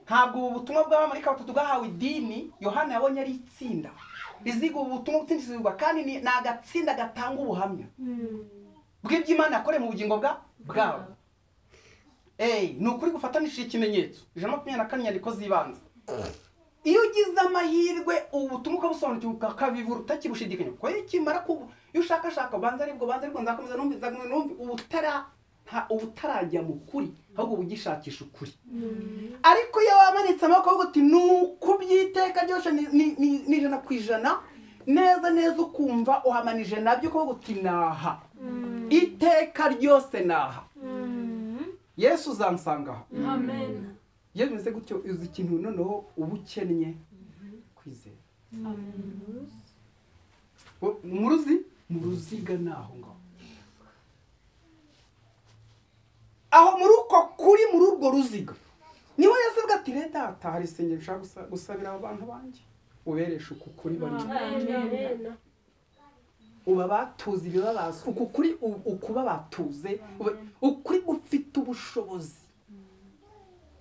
Ntabwo ubu butumwa bw'abamarayika batatu bwahawe idini. Yohana yabonye ari itsinda riziga ubu butumwa butsindishirizwa, kandi ni agatsinda gatanga ubuhamya bw'iby'Imana yakoreye mu bugingo bwabo. Ni ukuri gufatanishije ikimenyetso 124 inyandiko z'ibanze. Iyo ugize amahirwe ubutumwa ukabusobanukirwa ukakabivura utakibushidikanya, kuko ikimara iyo ushakashaka banza aribwo nzakomeza numve ubutarajya mu kuri, ahubwo ugishakisha ukuri. Ariko iyo wamanitse amaboko uvuga uti ni ukubyiteka byose ni 100% neza neza, ukumva uhamanije nabyo ukavuga uti naha iteka ryose naha Yesu uzansanga aha. Amen. Iyo bimeze gutyo uzi ikintu noneho uba ukennye kwizera. Amen. Mu ruziga naho ngaho. Aho muri uko kuri muri urwo ruziga niho Yesu avuga ati reta data hari isengesho nshaka gusabira abantu banjye, uberesha uku kuri barimo. Amen. Uba batuze ibibabaza, uku kuri ukuba batuze, ukuri ufite ubushobozi.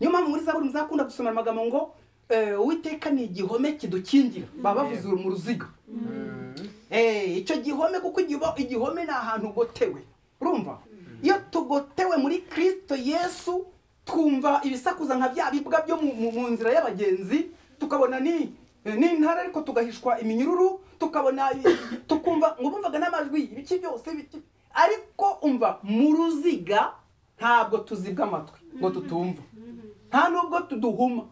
Niyo mpamvu muri Zaburi muzakunda gusoma amagambo ngo Uwiteka ni igihome kidukingira, baba bavuze mu ruziga. Icyo gihome, kuko igihome ni ahantu ugotewe, urumva? Iyo tugotewe muri Kristo Yesu twumva ibisakuza nka bya bibwa byo mu nzira y'abagenzi, tukabona ni n'intara ariko tugahishwa iminyururu, tukabona tukumva ngo bumvaga n'amajwi ibiki byose ibiki, ariko umva mu ruziga ntabwo tuzibwa amatwi ngo tutumva, nta nubwo tuduhuma,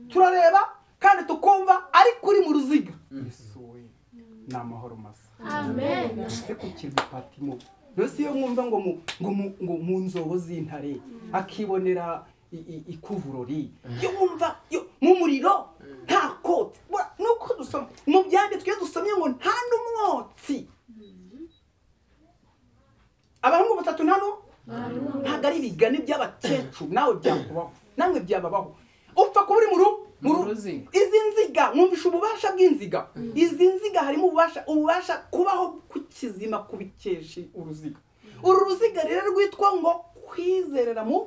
turareba kandi tukumva, ariko uri mu ruziga. Yesu we ni amahoro masa. Amen. Ese kukirwa Patimo nose iyo mwumva ngo ngo mu nzobo z'intare akibonera ikuvurori, iyo wumva mu muriro nta kote, nuko dusoma mu byanditswe dusomye ngo nta n'umwotsi, abahungu batatu nta ntabwo ari ibigani by'abakecuru, nawe byakubaho namwe byababaho, upfa kuba uri mu ruziga. Izi nziga mwumvisha ububasha bw'inziga, izi nziga harimo ububasha kubaho kukizima kubikesha uruziga. Uru ruziga rero rwitwa ngo kwizerera mu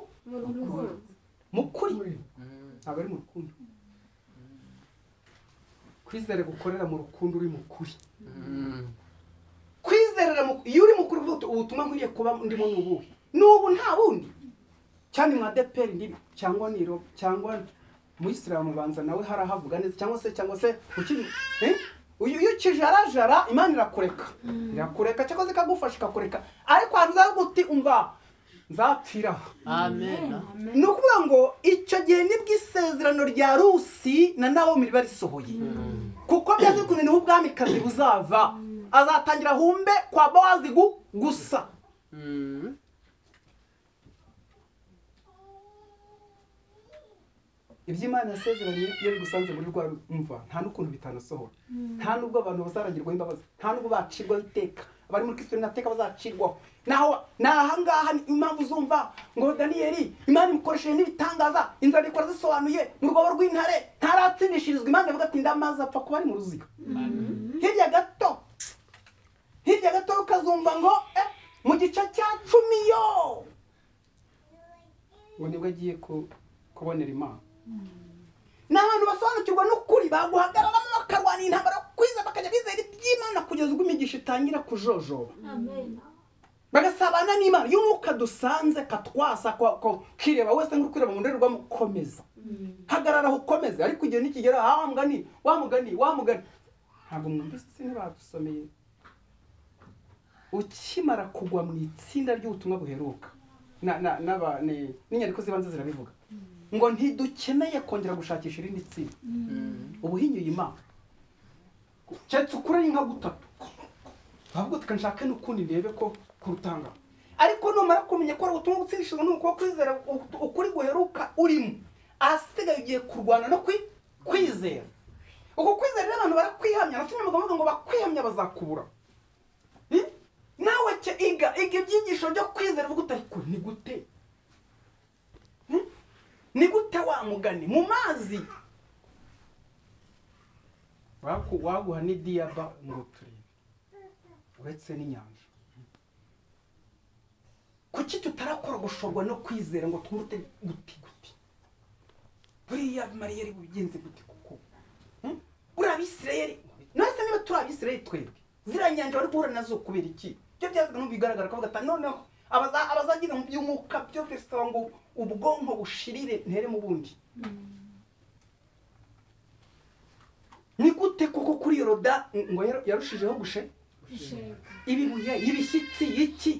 kuri, ntabwo ari mu rukundo. Kwizera gukorera mu rukundo uri mu kuri. Kwizerera mu iyo uri mu kuri ubutumwa nkwiriye kuba ndimo n'ubuhe n'ubu nta bundi, cyane mwa DPR ndibi cyangwa niro cyangwa Muyisilamu banza nawe harahavuga neza, cyangwa se ukiri uyu kijarajara Imana irakureka, irakureka cyangwa se ikagufasha ikakureka, ariko hantu uzaguti umva nzapfira. Amen. Ni ukuvuga ngo icyo gihe nibwo isezerano rya Rusi na Nawomi riba risohoye, kuko byanze bikunze niho ubwamikazi buzava, azatangira humbe kwa Bowazi gusa. Iby'Imana yasezeranye iyo bigusanze muri rwa mva nta n'ukuntu bitanasohora, nta n'ubwo abantu bazarangirwaho imbabazi, nta n'ubwo bacirwaho iteka, abari muri Kristo n'ateka bazacirwaho. Naho nahangaha impamvu uzumva ngo Daniyeli Imana imukoresheje n'ibitangaza, inzandiko zisobanuye mu rwobo rw'intare ntaratsindishirizwa, Imana ivuga ati ndamaze apfa kuba ari mu ruziga. Hirya gato ukazumva ngo mu gice cya 10 yo ngo nibwo agiye kubonera Imana. N'abantu basobanukirwa n'ukuri baguhagararamo bakarwana intambara kwiza, bakajya bizera iby'Imana kugeza ubwo imigisha itangira kujojoba. Amen. Bagasabana n'Imana. Iyo umwuka dusanze katwasa kireba wese nk'uri kwireba mu ndorerwamo, komeza hagarara aho ukomeze, ariko igihe nikigera wa mugani wa mugani wa mugani ntabwo mwumvise ntibadusomeye. Ukimara kugwa mu itsinda ry'ubutumwa buheruka n'inyandiko z'ibanze zirabivuga ngo ntidukeneye kongera gushakisha irindi tsinda, ubuhinyuye Imana keretse ukure nka gutatu ahubwo tukanshaka n'ukundi ndebe ko kurutanga, ariko numara kumenya ko ari ubutumwa gutsindishizwa n'uko kwizera ukuri guheruka urimo, ahasigaye ugiye kurwana no kwizera. Uko kwizera rero abantu barakwihamya, nasomye amagambo ngo bakwihamya bazakubura. Nawe iga ibyigisho byo kwizera uvuga uti ariko ni gute, ni gute wa mugani mu mazi waguha n'idiyaba ngo turebe uretse n'inyanja. Kuki tutarakora gushorwa no kwizera ngo twumve guti guti buriya Mariya ari bubigenze gute kuko uri Abisirayeli nose niba turi Abisirayeli twebwe ziriya nyanja bari guhura nazo kubera iki? Ibyo byazaga n'ubigaragara kavuga ati noneho abazagira mu by'umwuka byo bisaba ngo ubwonko bushirire ntere mu bundi. Ni gute kuko kuri Yoroda ngo yarushijeho gushe ibibuye ibishyitsi iki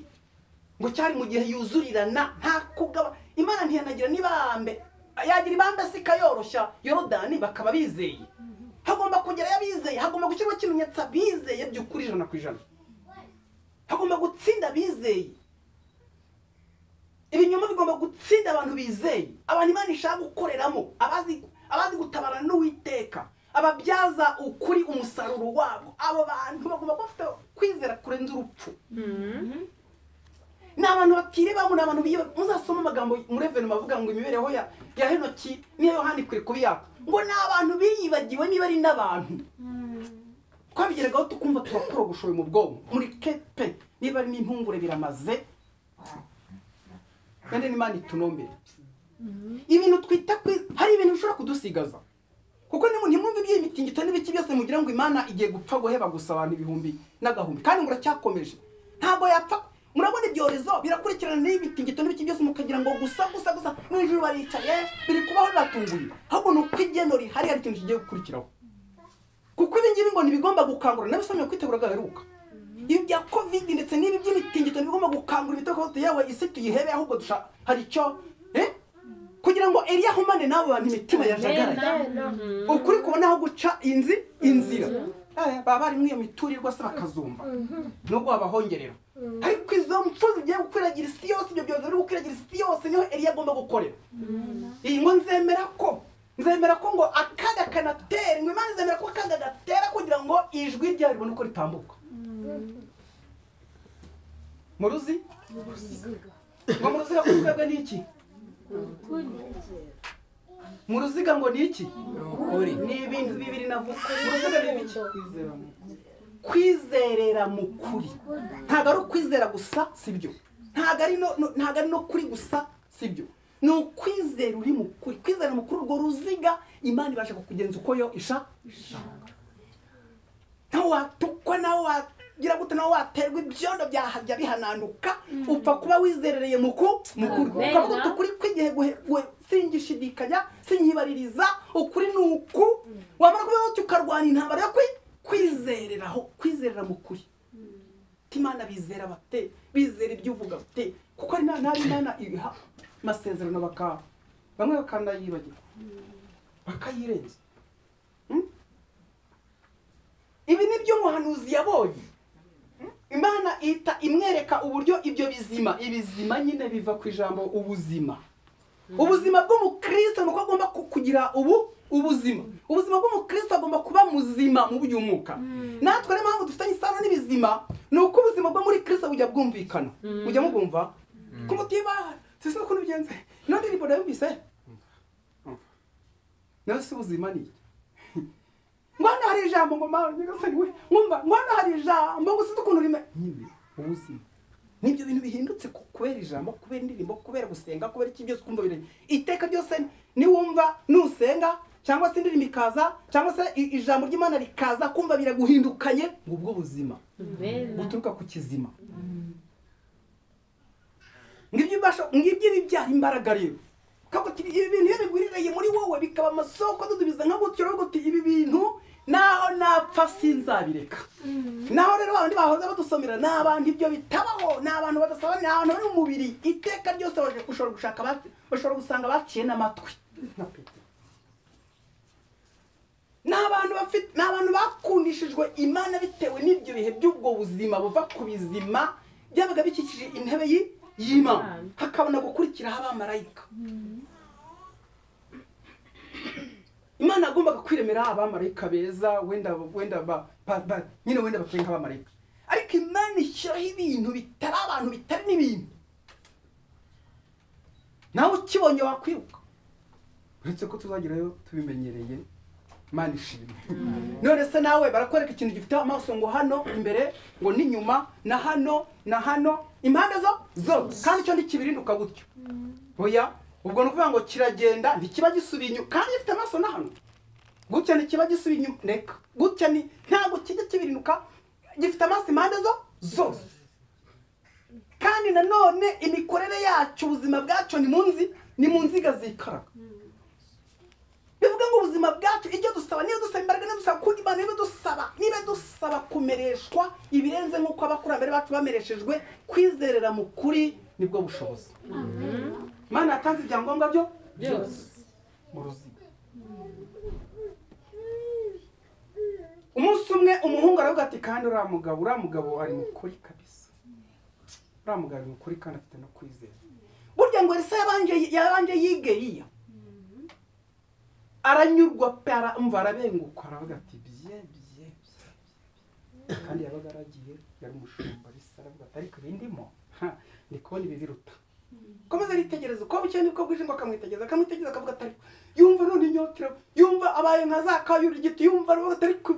ngo cyari mu gihe yuzurirana nta kugaba Imana ntiyanagira nibambe yagira ibambe sikayoroshya Yorodani bakaba bizeye, hagomba kugera yabizeye, hagomba gushyirwa ikimenyetso bizeye by'ukuri 100%, hagomba gutsinda bizeye. Ibinyoma bigomba gutsinda abantu bizeye, abantu Imana ishaka gukoreramo, abazi gutabarana n'Uwiteka, ababyaza ukuri umusaruro wabo. Abo bantu bagomba kuba bafite kwizera kurenza urupfu. Ni abantu batirebamo, ni abantu muzasoma amagambo muri Reverend bavuga ngo imibereho ya Henoki n'iya Yohana ikwiye kuba iyabo, ngo ni abantu biyibagiwe niba ari n'abantu. Twabigeragaho tukumva turakorogoshoye mu bwonko muri kepe, niba ari n'impungure biramaze, kandi n'Imana itunombere. Ibintu twita hari ibintu bishobora kudusigaza, kuko ntimwumve iby'imitingito n'ibiki byose mugira ngo Imana igiye gupfa guheba gusa abantu ibihumbi n'agahumbi, kandi ngo uracyakomeje ntabwo yapfa. Murabona ibyorezo birakurikirana n'imitingito n'ibiki byose, mukagira ngo gusa gusa gusa mu ijuru baricaye biri kubaho biratunguye. Ahubwo ni uko igeno rihari, hari ikintu kigiye gukurikiraho. Kuko ibi ngibi ngo ntibigomba gukangura, nabisomye kwitegura gaheruka. Ibi bya COVID ndetse n'ibi by'imitingito ntibigomba gukangura ibitekerezo, yewe isi tuyihebe, ahubwo hari icyo kugira ngo Eliya ahumane n'abo bantu imitima yajagaraye. Ukuri kubona aho guca inzira. Baba bari muri iyo miturirwa se bakazumva nubwo babahongerera. Ariko izo mpfu zigiye gukwiragira isi yose, ibyo byorezo biri gukwiragira isi yose, niho Eliya agomba gukorera. Iyi ngo nzemera ko ngo akaga kanatera, ngo Imana izemera ko akaga gatera kugira ngo ijwi ryayo ribone uko ritambuka. Mu ruziga ngo mu ruziga twebwe ni iki? Mu ruziga ngo ni iki? Ni ibintu bibiri navuze. Mu ruziga ni ibiki? Kwizerera mu kuri. Ntabwo ari ukwizera gusa, sibyo. Ntabwo ari no kuri gusa, sibyo. Ni ukwizera uri mu kuri. Kwizera mu kuri, urwo ruziga Imana ibasha kukugenza uko yo ishaka. Nawe watukwa, nawe wagira gute, nawe waterwa ibyondo byahajya bihananuka, upfa kuba wizerereye mu kuri. Ukavuga uti ukuri kw'igihe singishidikanya, sinyibaririza, ukuri ni uku. Wamara kuba uti ukarwana intambara yo kwizereraho, kwizerera mu kuri. Imana bizera bate, bizera ibyo uvuga bate, kuko ari nta Imana iha amasezerano bamwe bakanayibagirwa bakayirenza. Ibi ni byo umuhanuzi yabonye. Imana ihita imwereka uburyo ibyo bizima, ibizima nyine biva ku ijambo ubuzima. Ubuzima bw'umukristo nuko agomba kugira ubuzima. Ubuzima bw'umukristo agomba kuba muzima mu by'umwuka. Natwe rero mpamvu dufitanye isano n'ibizima ni uko ubuzima bwo muri Kristo bujya bwumvikana. Mujya mubwumva? Kumutima sisi ukuntu bigenze. None ndirimbo ndayumvise. Nawe si ubuzima ni iki? Ngo hano hari ijambo ngo mawe nyagasani we, mwumva ngo hano hari ijambo ngo sinzi ukuntu rime nyine ubuzima. Nibyo bintu bihindutse kubera ijambo, kubera indirimbo, kubera gusenga, kubera iki byose kumva bire. Iteka byose niwumva nusenga cyangwa se indirimbo ikaza cyangwa se ijambo ry'Imana rikaza, kumva biraguhindukanye, ngo ubwo buzima buturuka ku kizima. Ngibyo bibyara imbaraga rero. Kako ibi bintu iyo bigwiririye muri wowe bikaba amasoko dudubiza nka gutyo, rero ibi bintu naho napfa sinzabireka. Naho rero abandi bahoza badusomera ni abantu ibyo bitabaho, ni abantu badasaba, ni abantu bari mu mubiri iteka ryose ushobora gushaka bashobora gusanga baciye n'amatwi. Ni abantu bafite, ni abantu bakundishijwe Imana bitewe n'ibyo bihe by'ubwo buzima buva ku bizima byabaga bikikije intebe y'Imana, hakabona gukurikiraho abamarayika. Imana agombaga kwiremera abamarayika beza, wenda nyine wenda bateye nk'abamarayika. Ariko Imana ishyiraho ibintu bitari abantu, bitari n'ibintu. Nawe ukibonye wakwiruka. Uretse ko tuzagerayo tubimenyereye. Imana ishimwe. None se nawe barakwereka ikintu gifite amaso ngo hano imbere, ngo n'inyuma, na hano, na hano, impande zo kandi cyo ntikibirinduka gutyo. Oya, ubwo nukuvuga ngo kiragenda ntikiba gisubiye inyuma, kandi gifite amaso na hano. Gutya ntikiba gisubiye inyuma, reka. Gutya ni ntabwo kijya kibirinduka, gifite amaso impande zose. Kandi nanone imikorere yacyo, ubuzima bwacyo ni mu nziga zikaraga. Bivuga ngo ubuzima bwacu ibyo dusaba, niba dusaba imbaraga, niba dusaba kundi Imana, niba dusaba kumereshwa ibirenze nk'uko abakurambere bacu bamereshejwe, kwizerera mu kuri nibwo bushobozi. Imana yatanze ibyangombwa byo byose mu ruziga. Umunsi umwe umuhungu aravuga ati kandi uriya mugabo ari mu kuri kabisa. Uriya mugabo ari mu kuri kandi afite no kwizera. Burya ngo Elisa yabanje yige Eliya. Aranyurwa pe, umva arabenguka, aravuga ati bye bye bye. Kandi yabaga aragiye, yari umushumba bisa, aravuga ati ariko ibindimo ndi kubona ibi biruta. Komeza aritegereza uko bukeye niko bwije, ngo akamwitegereza akavuga ati yumva none inyotira, yumva abaye nka za kayura igiti, yumva aravuga ati ariko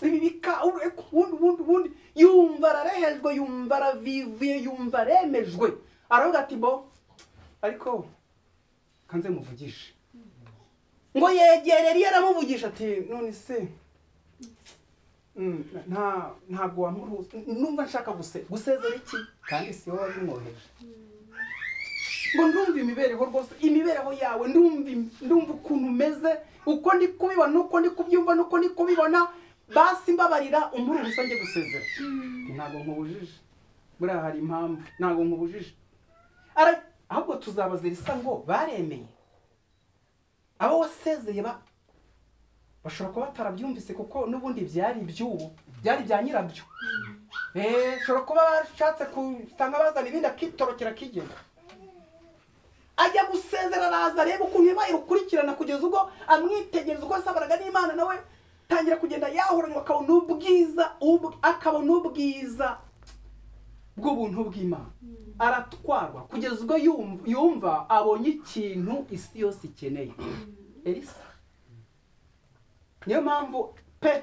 ibi bika ubundi, yumva ararehejwe, yumva aravivuye, yumva aremejwe. Aravuga ati bo ariko kanze muvugishe. Ngo yegere Eliya aramuvugisha ati none se Ntabwo wamuruzi, numva nshaka gusezera iki kandi si wowe wabimwoheje. Ngo ndumva imibereho rwose, imibereho yawe ndumva ukuntu umeze, uko ndi kubibona, uko ndi kubyumva, nuko ndi kubibona, basi mbabarira umbura ubusa njye gusezera. Ntabwo nkubujije, buriya hari impamvu, ntabwo nkubujije. Ahubwo tuzabaza Elisa ngo baremeye abo wasezeye bashobora kuba batarabyumvise kuko n'ubundi byari iby'ubu, byari bya nyirabyo. Shobora kuba bashatse kusanga bazana ibindi akitorokera akigenda. Ajya gusezera araza areba ukuntu yabaye rukurikirana kugeza ubwo amwitegereza uko yasabanaga n'Imana, nawe tangira kugenda yahoranye akabona ubwiza, akabona ubwiza bw'ubuntu bw'Imana. Aratwarwa kugeza ubwo yumva abonye ikintu isi yose ikeneye. Elisa niyo mpamvu pe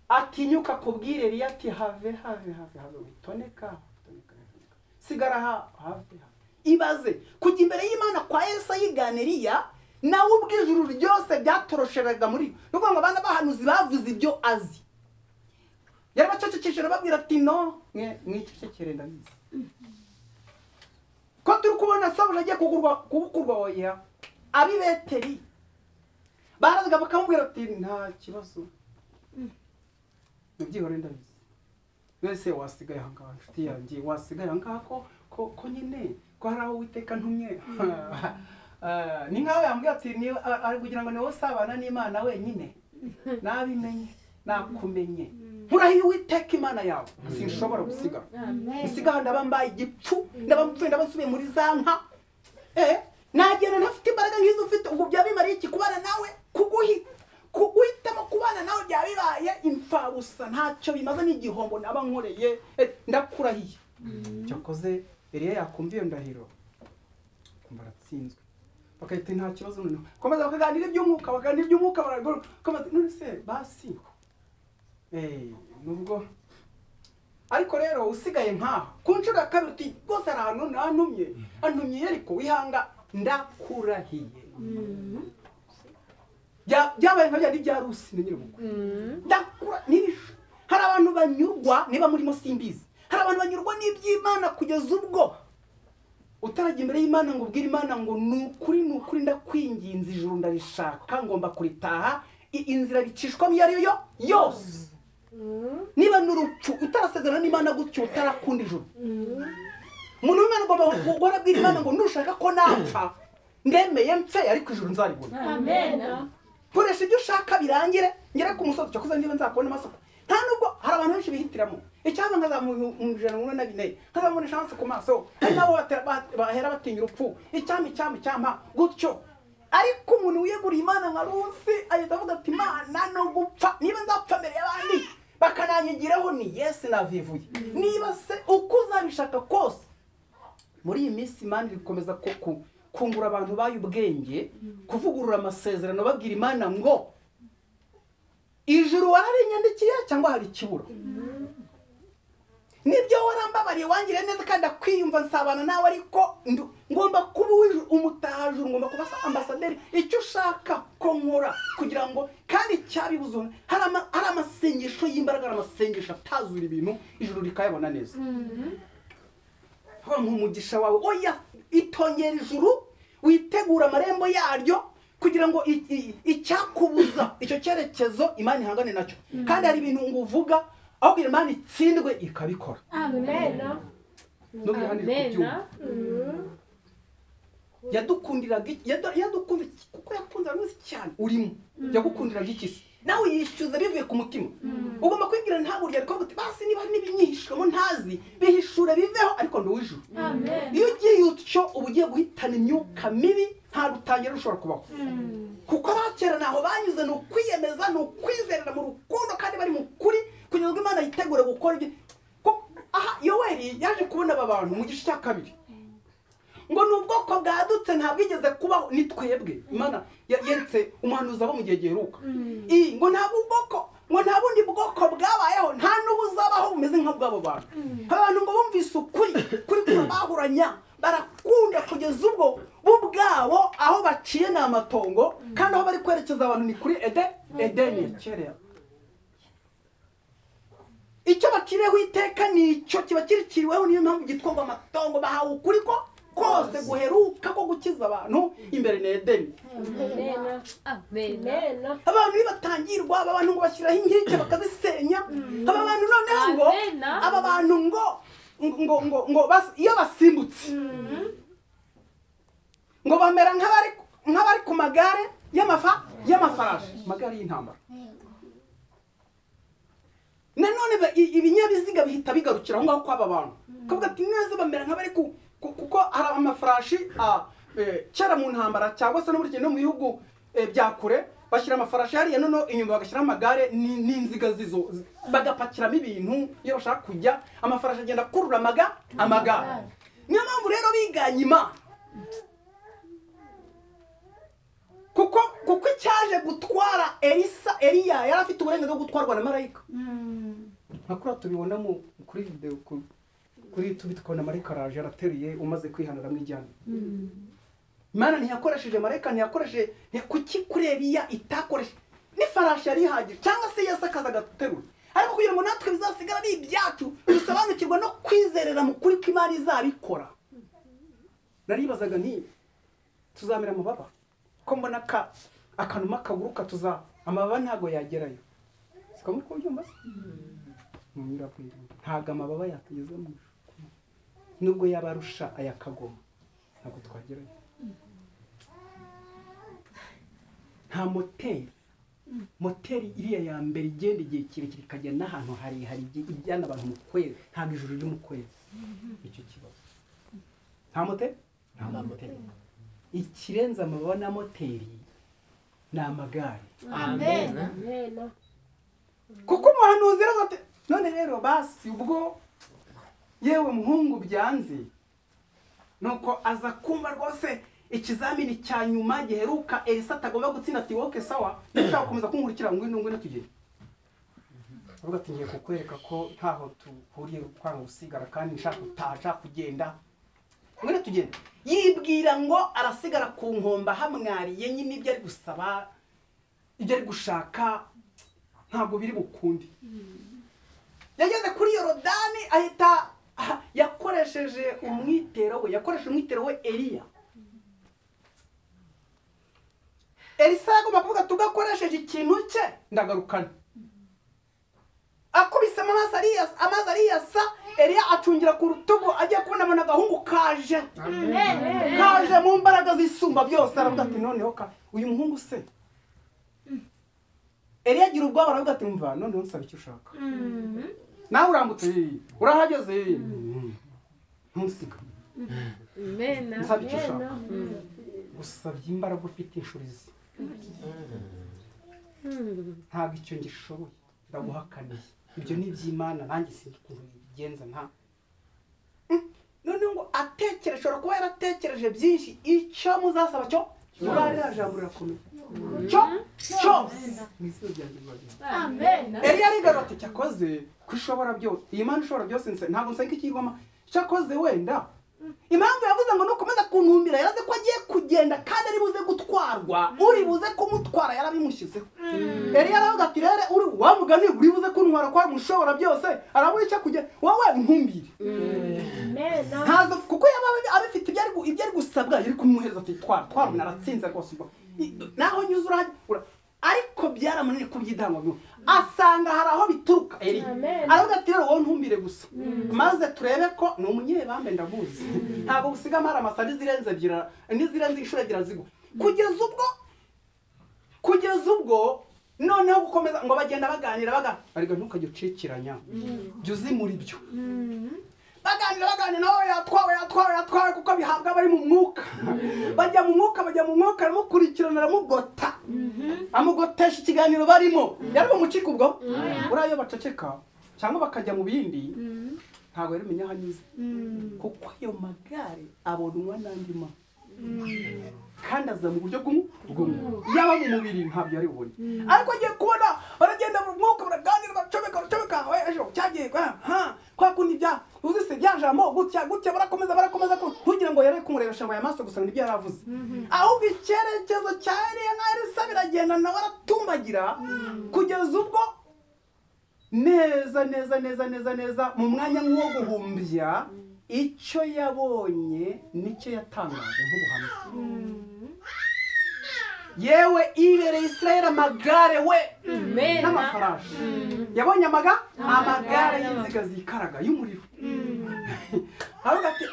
atinyuka kubwira Eliya ati have have have have witoneka, sigara have have. Ibaze kujya imbere y'Imana kwa Elisa yigana Eliya, nawe ubw'ijuru ryose byatorosheraga muri nuko ngo abana bahanuzi bavuze ibyo azi. Yarabacecekesheje arababwira ati no mwe mwicecekere ndabizi. Ko turi kubona Sawuli agiye kubukurwa oya abibeteri barazaga bakamubwira ati nta kibazo mubyihore ndabizi. Wese wasigaye aha ngaha nshuti yanjye, wasigaye aha ngaha ko nyine ko hari aho Uwiteka ntumye. Ni nkaho yambwiye ati ari kugira ngo ni wowe usabana n'Imana wenyine, nabimenye nakumenye, nkurahiye Uwiteka Imana yawe sinshobora gusiga. Gusiga ndaba mbaye igipfu, ndaba mpfuye, ndaba nsubiye muri za nka. Nagenda ntafite imbaraga nk'izo ufite, ubwo byaba bimariye iki kubana nawe? Kuguhitamo kubana nawe byaba bibaye imfabusa, ntacyo bimaze n'igihombo naba nkoreye, ndakurahiye. Cyakoze Eliya yakumva iyo ndahiro kumva aratsinzwe, bakahita nta kibazo noneho komeza bakaganira iby'umwuka, bakaganira iby'umwuka, barakomeza none se basi nubwo. Ariko rero usigaye nkaho ku nshuro ya kabiri uti rwose hari ahantu nantumye, antumye ariko wihanga ndakurahiye. Byabaye nka byandi bya Rusi na nyirabukwe. Ndakura n'ibishu. Hari abantu banyurwa niba murimo simbizi, hari abantu banyurwa n'iby'Imana kugeza ubwo utarajya imbere y'Imana ngo ubwire Imana ngo ni ukuri ndakwinginze ijuru ndarishaka ngomba kuritaha, inzira bicishwamo iyo ari yo yose. Niba n'urupfu utarasezerana n'Imana gutyo utarakunda ijuru. Umuntu w'Imana agomba guhora abwira Imana ngo nushaka ko napfa ndemeye mpfe ariko ijuru nzaribona. Amen. Koresha ibyo ushaka birangire ngere ku musozi cyakoze niba nzakubona amasoko. Nta nubwo hari abantu benshi bihitiramo icyaba nkazamu144 nkazamubona chance ku maso, hari nabo bahera batinya urupfu, icyama gutyo. Ariko umuntu wiyeguriye Imana nka Rusi ahita avuga ati Imana no gupfa, niba nzapfa mbere y'abandi bakananyigiraho ni Yesu navivuye. Niba se uko uzabishaka kose muri iyi minsi Imana iri gukomeza kungura abantu bayo ubwenge, kuvugurura amasezerano, babwira Imana ngo ijuru wararinyandikiye cyangwa hari ikibura. Nibyo warambabariye wangiriye neza kandi akwiyumva nsabana nawe, ariko ngomba kuba umutajuru, ngomba kuba ambasaderi, icyo ushaka ko nkora kugira ngo kandi cyabibuze. Hari amasengesho y'imbaraga, hari amasengesho atazura ibintu ijuru rikayabona neza. Nk'umugisha wawe oya itongera ijuru, witegura amarembo yaryo kugira ngo icyakubuza icyo cyerekezo Imana ihangane nacyo. Kandi hari ibintu ngo uvuga aho kugira Imana itsindwe ikabikora. Amen. Amen. Yadukundiraga yadukunze kuko yakunze abantu cyane urimo. Yagukundiraga iki se? Nawe yishyuza bivuye ku mutima. Ugomba kwibwira nta burya ariko uti basi niba n'ibinyihishwemo ntazi bihishure biveho ariko nduwijuru. Amen. Iyo ugiye utyo uba ugiye guhitana imyuka mibi nta rutangira rushobora kubaho. Kuko abakera naho banyuze ni ukwiyemeza, ni ukwizerera mu rukundo kandi bari mu kuri kugira ngo Imana yitegure gukora ibyo. Aha Yoweri yaje kubona aba bantu mu gice cya kabiri ngo ni ubwoko bwadutse ntabwigeze kubaho, ni twebwe Imana yeretse umuhanuzi abo mu gihe giheruka. Ngo nta bwoko, ngo nta bundi bwoko bwabayeho, nta n'ubuzabaho bumeze nk'ubw'abo bantu. Abantu ngo bumvise ukuri kuri bahuranya barakunda kugeza ubwo bo ubwabo aho baciye ni amatongo, kandi aho bari kwerekeza abantu ni kuri Edeni kera. Icyo bakiriyeho iteka ni icyo kiba kirikiriweho, niyo mpamvu gitwa amatongo. Bahawe ukuri ko kose guheruka ko gukiza abantu imbere na Edeni. Amen. Abantu nibatangirwa, aba bantu ngo bashyiraho inkike bakazisenya. Aba bantu noneho ngo aba bantu ngo ngo ngo ngo iyo basimbutse ngo bamera nk'abari ku magare y'amafarashi, magare y'intambara. Nanone ibinyabiziga bihita bigarukira aho ngaho kw'aba bantu, kavuga ati neza bamera nk'abari kuko hari amafarashi kera mu ntambara cyangwa se no muri no mu bihugu bya kure bashyira amafarashi hariya, noneho inyuma bagashyira amagare n'inziga zizo bagapakiramo ibintu iyo bashaka kujya. Amafarashi agenda akurura amagare. Niyo mpamvu rero biganye Imana, kuko icyaje gutwara Elisa, Eliya yari afite uburenganzira bwo gutwarwa na marayika. Nka kuriya tubibona kuri video kuri YouTube, tukabona marayika araje arateruye umaze kwihanura mwijyana. Imana ntiyakoresheje marayika, ntiyakoresheje kuki kuri Eliya itakoreshe n'ifarashi yari ihagije cyangwa se Yesu akaza agaterura. Ariko kugira ngo natwe bizasigara ari ibyacu, dusobanukirwa no kwizerera mu kuri ko Imana izabikora. Naribazaga nti tuzamera amababa ko mbona akanuma kaguruka, tuza amababa ntago yagerayo. Siko muri kubyumva se? Ntago amababa yatugeza mu ijuru, nubwo yabarusha aya kagoma ntabwo twagerayo. Nta moteri iriya ya mbere igenda igihe kirekire ikajya n'ahantu harehare ijyana abantu mu kwezi, ntabwo ijuru riri mu kwezi. Icyo kibazo nta moteri, nta moteri. Ikirenze amababa na moteri ni amagare. Amen. Kuko umuhanuzi rero ati none rero basi ubwo yewe muhungu byanze, nuko aza kumva rwose ikizamini cya nyuma giheruka Elisa atagomba gutsinda, ati woke sawa ndashaka gukomeza kunkurikira, ngwino ngwino tugende. Avuga ati ngiye kukwereka ko ntaho tuhuriye kwanga gusigara kandi nshaka gutaha, nshaka kugenda, ngwino tugende. Yibwira ngo arasigara ku nkomba hamwariye nyine ibyo ari gusaba, ibyo ari gushaka ntabwo biri bukunde. Yageze kuri Yorodani ahita yakoresheje umwitero we, yakoresheje umwitero we Eliya. Elisa yagomba kuvuga tugakoresheje ikintu cye ndagarukana. Akubise amazi ariyasa, Eliya acungira ku rutugu, agiye kubona abona agahungu kaje. Kaje mu mbaraga zisumba byose, aravuga ati noneho ka uyu muhungu se. Eliya agira ubwoba aravuga ati mva noneho nsaba icyo ushaka. Nawe urambutse, urahageze, ntunsige. Nsaba icyo ushaka. Gusabye imbaraga ufite inshurizi. Ntabwo icyo ngishoboye, ndaguhakaniye. Ibyo ni iby'Imana, nanjye sinzi ukuntu bigenza nta. None ngo atekereje, ashobora kuba yaratekereje byinshi, icyo muzasaba cyo urarira jambo rirakomeye. Cyo cyose mu izina ryanjye rwagira. Amen. Eliya arigarura ati cyakoze ko ishobora byose, iyi Mana ishobora byose, ntabwo nsenga ikigoma. Cyakoze wenda impamvu yavuze ngo nukomeza kuntumira, yaraze ko agiye kugenda kandi ari buze gutwarwa, uri buze kumutwara yarabimushyizeho. Eliya aravuga ati rero uri wa mugani uri buze kuntwara kwa mushobora byose, arabura icyo kujya wowe ntumbire. Ntazo kuko yaba abifite ibyo ari gusabwa yari kumuhereza ati twara twara naratsinze rwose naho nyuze urahagura. Ariko byaramunaniye kubyidangwa, asanga hari aho bituruka. Eliya aravuga ati rero wowe ntumbire gusa maze turebe ko ni umunyebambe ndamuzi, ntabwo gusiga amara amasa n'izirenze ebyiri n'izirenze inshuro ebyiri azigwa. Kugeza ubwo noneho gukomeza ngo bagenda baganira ariko ntukajye ucikiranya, jya uzi muri byo. Baganira nawe yatwawe kuko bihabwa bari mu mwuka. Bajya mu mwuka, aramukurikirana aramugota, amugotesha ikiganiro barimo. Yari bumucika ubwo uriya baceceka cyangwa bakajya mu bindi, ntabwo yari menya aho anyuze, kuko ayo magare abonwa n'andi ma kandi aza mu buryo bw'umwuka. Yaba mu mubiri ntabyo yari bubone, ariko agiye kubona baragenda mu mwuka, baraganira, bacomeka ejo cyagiye ha kwa kundi bya uzi se bya jambo gutya gutya, barakomeza kugira ngo yare kumurebesha ngo aya maso gusa nibyo yaravuze. Ahubwo icyerekezo cya Eliya na Elisa biragenda nawe aratumbagira kugeza ubwo Neza neza neza neza neza mu mwanya nk'uwo guhumbya, icyo yabonye nicyo yatangaje nk'ubuhamya. Yewe ibereye Israel amagare we n'amafarashi. Yabonye amagare y'inziga zikaraga y'umuriro. Aravuga ati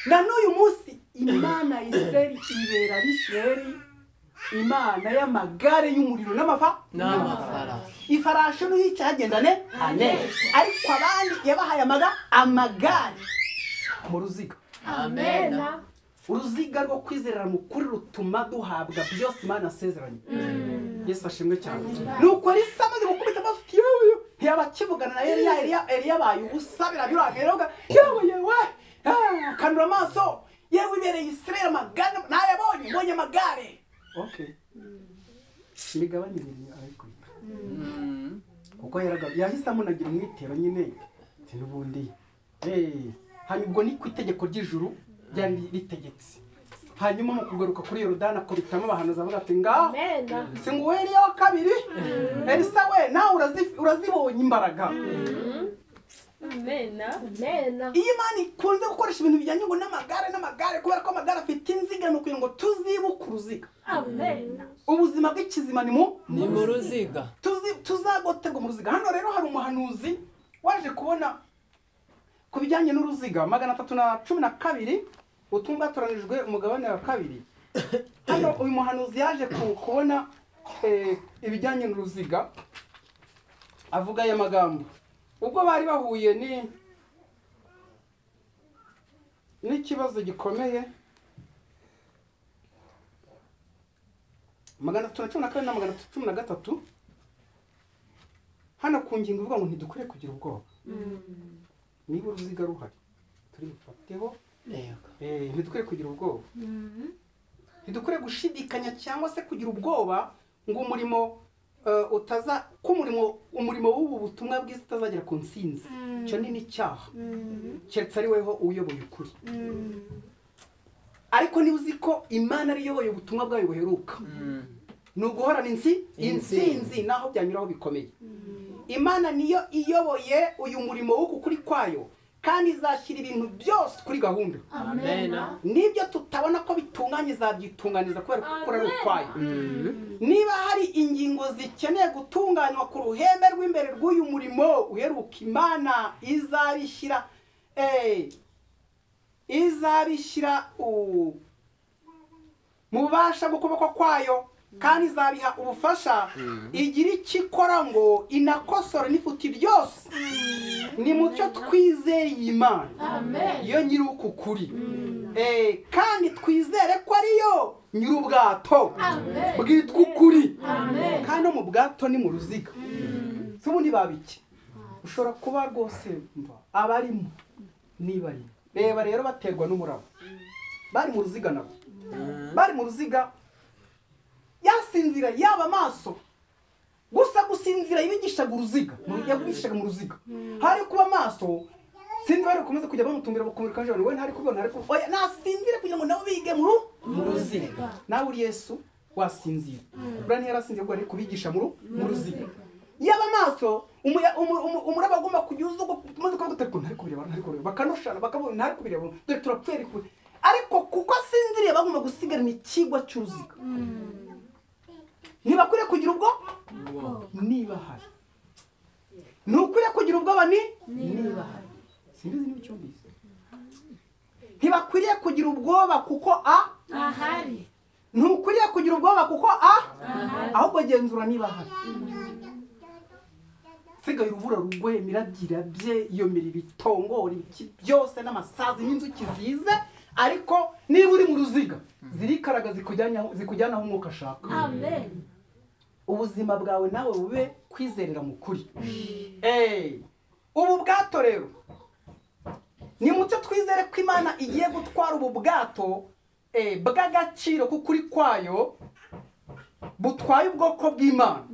na n'uyu munsi Imana ya Israel ibera Israel Imana y'amagare y'umuriro n'amafarashi. Ifarashi n'uyica agendane ane, ariko abandi yabahaye amagare mu ruziga. Amen. Uruziga rwo kwizerera mu kuri rutuma duhabwa byose Imana asezeranye. Yesu ashimwe cyane. Nuko Elisa amaze gukubita amaso yewe ntiyaba akivugana na Eliya, Eliya abaye ubusa birabiranga yewe yewe kanura amaso yewe ibereye Israel amagare nayabonye mbonye amagare. Okay. Imigabane ibiri arayikubita. Kuko yahise amunagira umwitero nyine n'ubundi. Hanyuma ubwo ni ku itegeko ry'ijuru ryari ritegetse. Hanyuma mu kugaruka kuri Yorodani akubitamo abahanuzi avuga ati ngaho singuwe Eliya wa kabiri, Elisa we nawe urazibonye imbaraga. Iyo Imana ikunze gukoresha ibintu bijyanye ngo n'amagare kubera ko amagare afite inziga, ni ukugira ngo tuzibuke uruziga. Ubuzima bw'ikizima ni mu ruziga, tuzagoterwa mu ruziga. Hano rero hari umuhanuzi waje kubona ku bijyanye n'uruziga 312 ubutumwa bwatoranijwe umugabane wa 2. Hano uyu muhanuzi yaje kubona ibijyanye n'uruziga, avuga aya magambo. Ubwo bari bahuye n'ikibazo gikomeye 312 na 313, hano ku ngingo ivuga ngo ntidukwiye kugira ubwoba. Niba uruziga ruhari turi bufateho, ntidukwiye kugira ubwoba, ntidukwiye gushidikanya cyangwa se kugira ubwoba ngo umurimo utaza ko umurimo w'ubu butumwa bwiza utazagera ku ntsinzi. Icyo ni n'icyaha keretse ari weho uyoboye ukuri. Ariko niba uzi ko Imana ari iyoboye ubutumwa bwayo buheruka, ni uguhorana intsinzi naho byanyuraho bikomeye. Imana niyo iyoboye uyu murimo w'uku kuri kwayo, kandi izashyira ibintu byose kuri gahunda. Amen. Nibyo tutabona ko bitunganye izabyitunganiza kubera ko ukora ari ukwayo. Niba hari ingingo zikeneye gutunganywa ku ruhembe rw'imbere rw'uyu murimo uheruka, Imana izabishyira mu bubasha bw'ukuboko kwayo, kandi izabiha ubufasha igira icyo ikora ngo inakosore n'ifuti ryose. Ni mucyo twizeye Imana iyo nyiri uku kuri, kandi twizere ko ariyo nyiri ubwato bwitwa ukuri. Kandi no mu bwato ni mu ruziga. Si ubundi babiki ushobora kuba rwose abarimo nibarimo. Reba rero baterwa n'umuraba, bari mu ruziga nabo, bari mu ruziga. Yasinzira yaba amaso gusa, gusinzira yibigishaga uruziga, yabigishaga mu ruziga. Hari kuba amaso sinzi bari gukomeza kujya bamutumbira bakumurika nijoro, we ntari kubona, ntari kubona. Oya, nasinzire kugira ngo nabo bige mu ruziga. Nawe uri Yesu wasinzira, buriya ntiyarasinzira ubwo ari kubigisha mu ruziga. Yaba amaso umuraba agomba kujya uza maze ukavuga uti ntari kubireba, ntari kubireba, bakanoshana bakabona ntari kubireba, dore turapfuye. Ariko kuko asinziriye bagomba gusigarana ikigwa cy'uruziga. Ntibakwiriye kugira ubwo niba hari. Ntukwiriye kugira ubwoba niba hari. Simbizi niba ucyumvise. Ntibakwiriye kugira ubwoba kuko ahari. Ntukwiriye kugira ubwoba kuko ahari, ahubwo genzura niba ahari. Sigaye urubura rugwe mirabye iyo miriro itongora ibiki byose n'amasazi n'inzuki zize, ariko niba uri mu ruziga zirikaraga zikujyana aho umwuka ashaka. Amen. Ubuzima bwawe nawe bube kwizerera mu kuri. Ubu bwato rero ni mucyo twizere ko Imana igiye gutwara ubu bwato bw'agaciro k'ukuri kwayo butwaye ubwoko bw'Imana.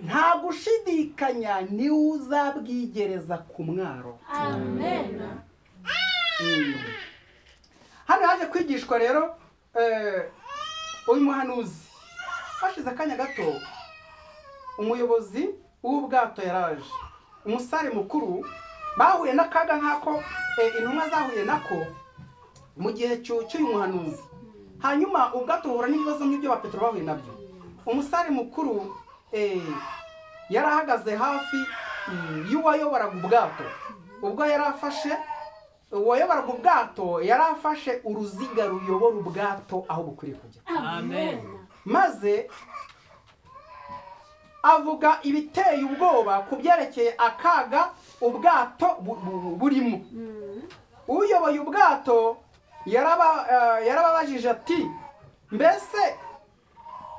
Nta gushidikanya ni uzabwigereza ku mwaro. Amen. Hano haje kwigishwa rero uyu muhanuzi. Hashize akanya gato umuyobozi w'ubwato yaraje. Umusare mukuru bahuye n'akaga nk'ako intumwa zahuye nako mu gihe cy'uyu muhanuzi. Hanyuma ubwato buhura n'ibibazo nk'ibyo ba Petero bahuye nabyo. Umusare mukuru yarahagaze hafi y'uwayoboraga ubwato. Ubwo yarafashe uwayoboraga ubwato yarafashe uruziga ruyobora ubwato aho bukwiriye kujya. Amen. Maze avuga ibiteye ubwoba ku byerekeye akaga ubwato burimo. Uyoboye ubwato yarababajije ati mbese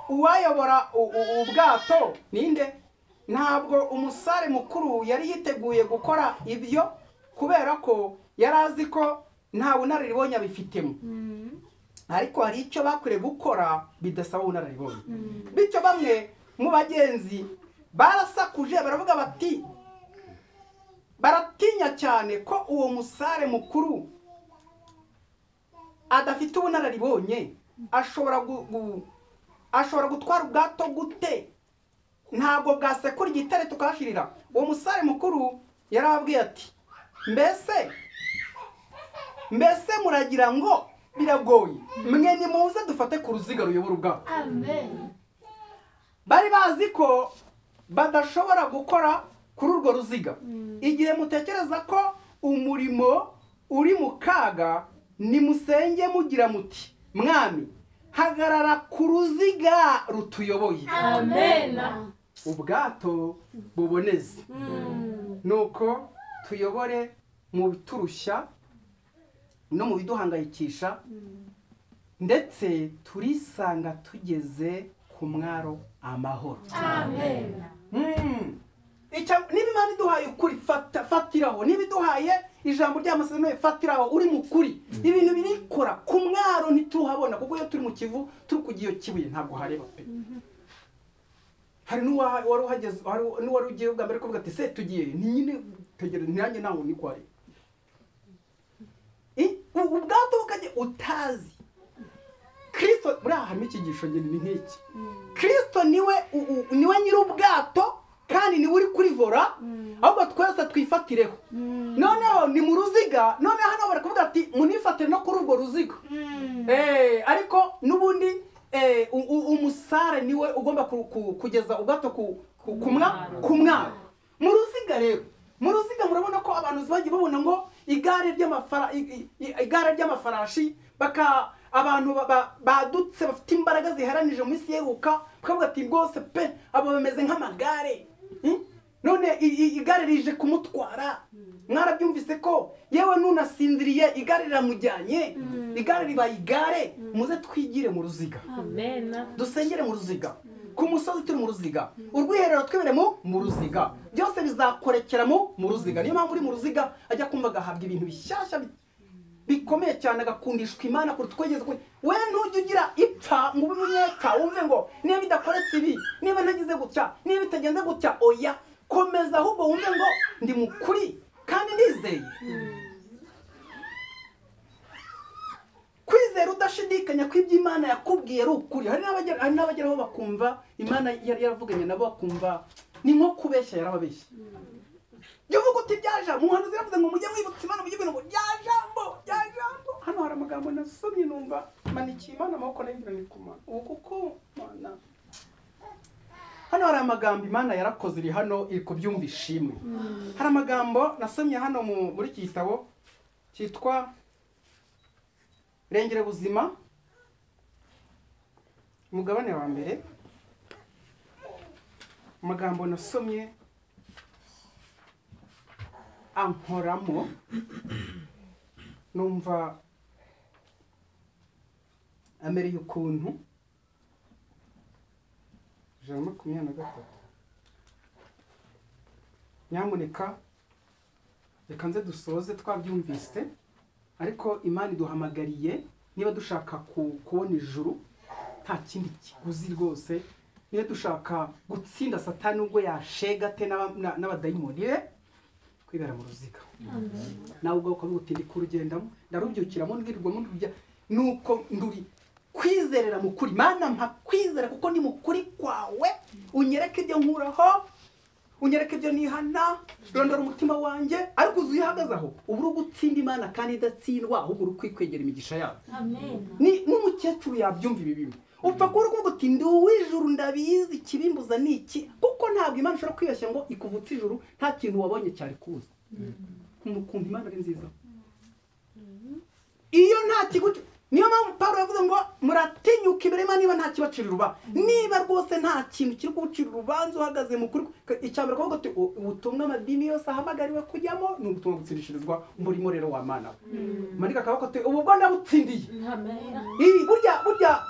uwayobora ubwato ninde? Ntabwo umusare mukuru yari yiteguye gukora ibyo kubera ko yari azi ko nta bunararibonye abifitemo. Ariko hari icyo bakwiriye gukora bidasaba ubunararibonye. Bityo bamwe mu bagenzi barasakuje baravuga bati baratinya cyane ko uwo musare mukuru adafite ubunararibonye ashobora gutwara ubwato gute? Ntabwo bwasekura igitare tukashirira. Uwo musare mukuru yarababwiye ati mbese muragira ngo biragoye, mwe nimuze dufate ku ruziga ruyobora ubwato. Amen. Bari bazi ko badashobora gukora kuri urwo ruziga. Igihe mutekereza ko umurimo uri mu kaga, nimusenge mugira muti mwami hagarara ku ruziga rutuyoboye. Amen. Ubwato buboneze. Nuko tuyobore mu biturushya no mu biduhangayikisha, ndetse turisanga tugeze ku mwaro amahoro. Amen. Niba Imana iduhaye ukuri fatiraho, niba iduhaye ijambo ry'amasezerano fatiraho, uri mu kuri. Ibintu birikora ku mwaro ntituhabona, kuko iyo turi mu Kivu turi ku giyo kibuye ntabwo hareba pe. Hari n'uwari uhageze, hari n'uwari ugiye ubwa mbere kuvuga ati se tugiye ni nyine tegere nanjye naho ni kwari. Ubwato bukajye utazi. Kristo buriya harimo ikigisho nyine ni nk'iki. Kristo niwe nyiri ubwato kandi niwe uri kuri vora, ahubwo twese twifatireho. Noneho ni mu ruziga, noneho hano barakuvuga ati munifatire no kuri urwo ruziga. Ariko n'ubundi umusare niwe ugomba kugeza ubwato ku mwaro. Mu ruziga rero, mu ruziga murabona ko abantu bagiye babona ngo igare ry'amafarashi baka abantu badutse bafite imbaraga ziharanije mu isi yeruka, bakavuga ati rwose pe abo bameze nk'amagare. None igare rije kumutwara. Mwarabyumvise ko yewe nunasinziriye igare riramujyanye. Igare ribaye igare. Muze twigire mu ruziga. Amen. Dusengere mu ruziga. Ku musozi turi mu ruziga, urwiherero twibere mu ruziga, byose bizakorekera mu ruziga. Niyo mpamvu uri mu ruziga ajya kumva agahabwa ibintu bishyashya bikomeye cyane, agakundishwa Imana kuruta uko yigeze. We ntujya ugira ipfa ngo ube umunyepfa wumve ngo niba bidakoretse ibi, niba ntagize gutya, niba bitagenze gutya. Oya, komeza ahubwo wumve ngo ndi mukuri kandi ndizeye. Kwizera udashidikanya ko ibyo Imana yakubwiye ari ukuri. Hari n'abageraho bakumva Imana yari yaravuganye nabo bakumva ni nko kubeshya, yarababeshya. Jya uvuga uti bya jambo, umuhanuzi yaravuze ngo mujye mwibutsa Imana, mujye ngo bya jambo, bya jambo. Hano hari amagambo nasomye numva manikiye Imana amaboko nayigira ni kumana. Ubu kuko Mana. Hano hari amagambo Imana yarakoze iri hano iri kubyumva ishimwe. Hari amagambo nasomye hano muri iki gitabo cyitwa Rengera Buzima, umugabane wa mbere. Amagambo nasomye ankoramo numva amereye ukuntu. 123. Nyamuneka reka nze dusoze twabyumvise, ariko Imana iduhamagariye niba dushaka kubona ijuru nta kindi kiguzi rwose, niba dushaka gutsinda Satani ubwo yashega te n'abadayimoni be, kwibera mu ruziga. Nawe ubwo ukavuga uti ndi kurugendamo, ndarubyukiramo, ndwirirwamo, ndurya, nuko nduri kwizerera mu kuri. Mana mpa kwizera kuko ndi mu kuri kwawe, unyereke ibyo nkuraho, Unyereke ibyo nihana, rondora umutima wanjye, ariko uzuye uhagaze aho uba uri gutsinda Imana kandi idatsindwa, ahubwo uri kwikwegera imigisha yayo. Amen. Ni n'umukecuru yabyumva ibi bintu. Upfa kuba uri kuvuga uti ndi uw'ijuru ndabizi, ikibimbuza ni iki, kuko ntabwo Imana ishobora kwibeshya ngo ikuvutse ijuru nta kintu wabonye cyari kuza. Ukuntu Imana ari nziza. Iyo nta kigucu, niyo mpamvu Pawulo yavuze ngo muratinyuka imbere y'Imana niba nta kibacira urubanza. Niba rwose nta kintu kiri kugucira urubanza uhagaze mu kuri, icya mbere kuvuga uti ubutumwa amadini yose ahamagariwe kujyamo ni ubutumwa butsindishirizwa umurimo rero wa Mana. Manika akaboko ati ubu bwo ndabutsindiye. Amen. Burya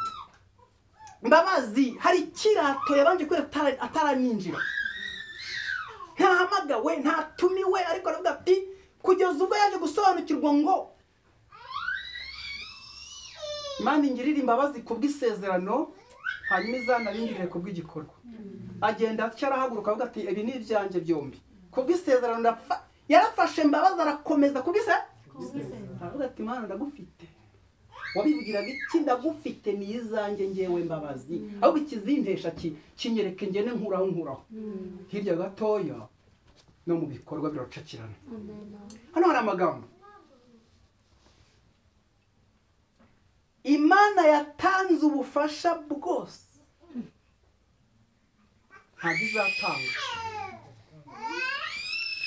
Mbabazi hari ikirato yabanje kwera ataraninjira. Ntahamagawe, ntatumiwe, ariko aravuga ati kugeza ubwo yaje gusobanukirwa ngo Imana ingirira imbabazi kubw'isezerano, hanyuma izanabingirire kubw'igikorwa. Agenda atya arahaguruka avuga ati ibi ni ibyanjye byombi. Kubw'isezerano ndapfa. Yarafashe Mbabazi arakomeza kubw'isezerano. Aravuga ati Imana ndagufite. Wabibwiraga iki? Ndagufite ni izanjye ngewe Mbabazi. Ahubwo ikizintesha kinyereke ngene nkuraho nkuraho. Hirya gatoya no mu bikorwa biracakirana. Hano hari amagambo. Imana yatanze ubufasha bwose, ntabwo izatanga.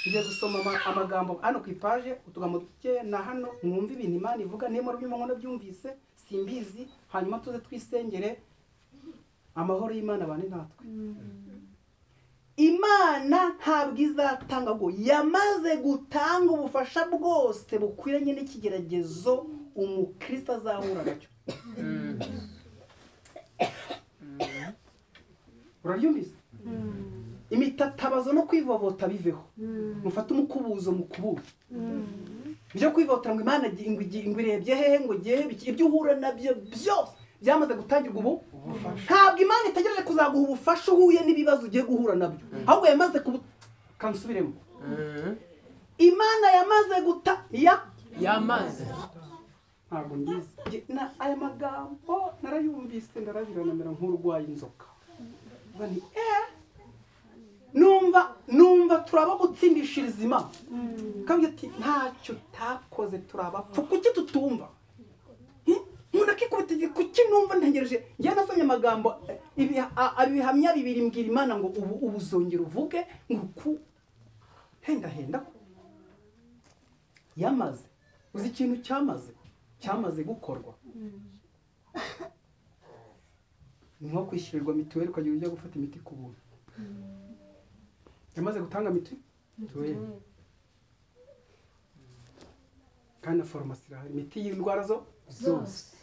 Ngiye gusoma amagambo hano ku ipaje, utugambo duke na hano mwumve ibintu Imana ivuga, niba muri bimwe byumvise simbizi, hanyuma tuze twisengere amahoro y'Imana abane natwe. Imana ntabwo izatanga, ngo yamaze gutanga ubufasha bwose bukwiranye n'ikigeragezo umukristo azahura nacyo. Urabyumvise? Imitatabazo no kwivovota biveho. Mufate umukubuzo mukubure. Byo kwivovota ngo Imana ngo irebye hehe, ngo gihe ibyo uhura nabyo byose byamaze gutangirwa ubu. Ntabwo Imana itegereje kuzaguha ubufasha uhuye n'ibibazo ugiye guhura nabyo, ahubwo yamaze kansubiremo. Imana yamaze guta yamaze. Ntabwo ngize aya magambo narayumvise ndarabirana nk'urwaye inzoka. Numva turaba gutsindishiriza Imana. Kabye ati ntacyo utakoze turabapfa, kuki tutumva? Umuntu akikubita kuki numva ntegereje. Njye nasomye amagambo ibihamya bibiri mbwira Imana ngo ubu ubuzongera uvuge ngo ku henda henda. Yamaze. Uzi ikintu cyamaze? Cyamaze gukorwa. Ni nko kwishyurirwa mituweli ukagira ujya gufata imiti ku buntu. Yamaze gutanga mituweli. Kandi na farumasi irahari, imiti y'indwara zo zose.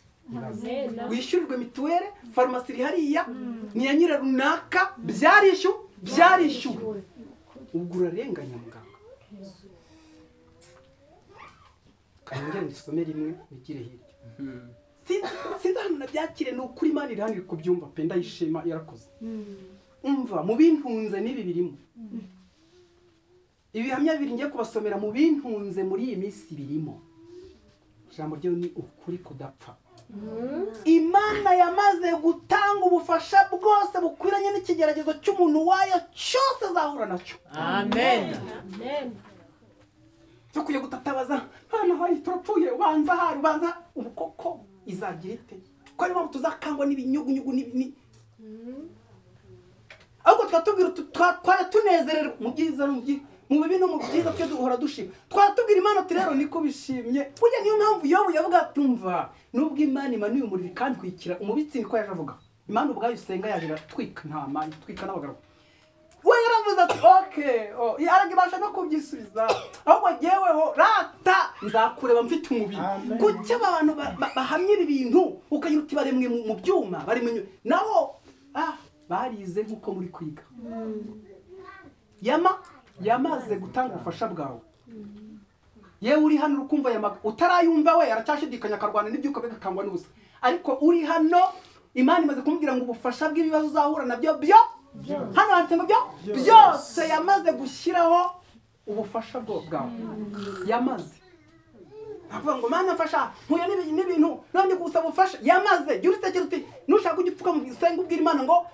Wishyurirwe mituweli, farumasi iri hariya, ni iya nyira runaka, byarishyuwe. Ubwo urarenganya muganga. Kongera nisome rimwe nigire hirya. Sinzi hano nabyakire, ni ukuri Imana iri hano iri kubyumva pe, ndayishima yarakoze. Umva mu bintunze n'ibi birimo. Ibihamya bibiri ngiye kubasomera mu bintunze muri iyi minsi birimo. Ijambo ryo ni ukuri kudapfa. Imana yamaze gutanga ubufasha bwose bukwiranye n'ikigeragezo cy'umuntu wayo cyose azahura nacyo. Amen. Amen. Cyo kujya gutatabaza hano hari turapfuye, ubanza hari ubanza ubukoko izagira ite? Ko ari mpamvu tuzakangwa n'ibinyugunyugu ni ahubwo twatubwira twara tunezererwa mu byiza no mu bibi no mu byiza twe duhora dushima. Twatubwira Imana ati rero niko bishimye. Burya niyo mpamvu Yobu yavuga tumva nubwo Imana imanuye umuriro ikantwikira umubitsi niko yaje avuga. Imana ubwayo usenga yaje iratwika ntama itwika n'abagabo. We yaravuze ati okay, aragibasha no kubyisubiza. Ahubwo jyeweho rata nzakureba mfite umubiri. Kuki abantu bahamye ibi bintu ukagira uti baremwe mu byuma baremwe naho barize nkuko muri kwiga. Yamaze gutanga ubufasha bwawe. Yewe uri hano urukumva utarayumva we aracyashidikanya akarwana n'ibyuka bigakangwa n'ubusa. Ariko uri hano Imana imaze kumubwira ngo ubufasha bw'ibibazo uzahura nabyo byo hano handitse ngo byo byose yamaze gushyiraho ubufasha bwawe. Yamaze. Avuga ngo Mana mfasha nkuye n'ibintu none gusaba ubufasha. Yamaze. Jya uritekereza uti nushaka ujya upfuka mu isenga ubwira Imana ngo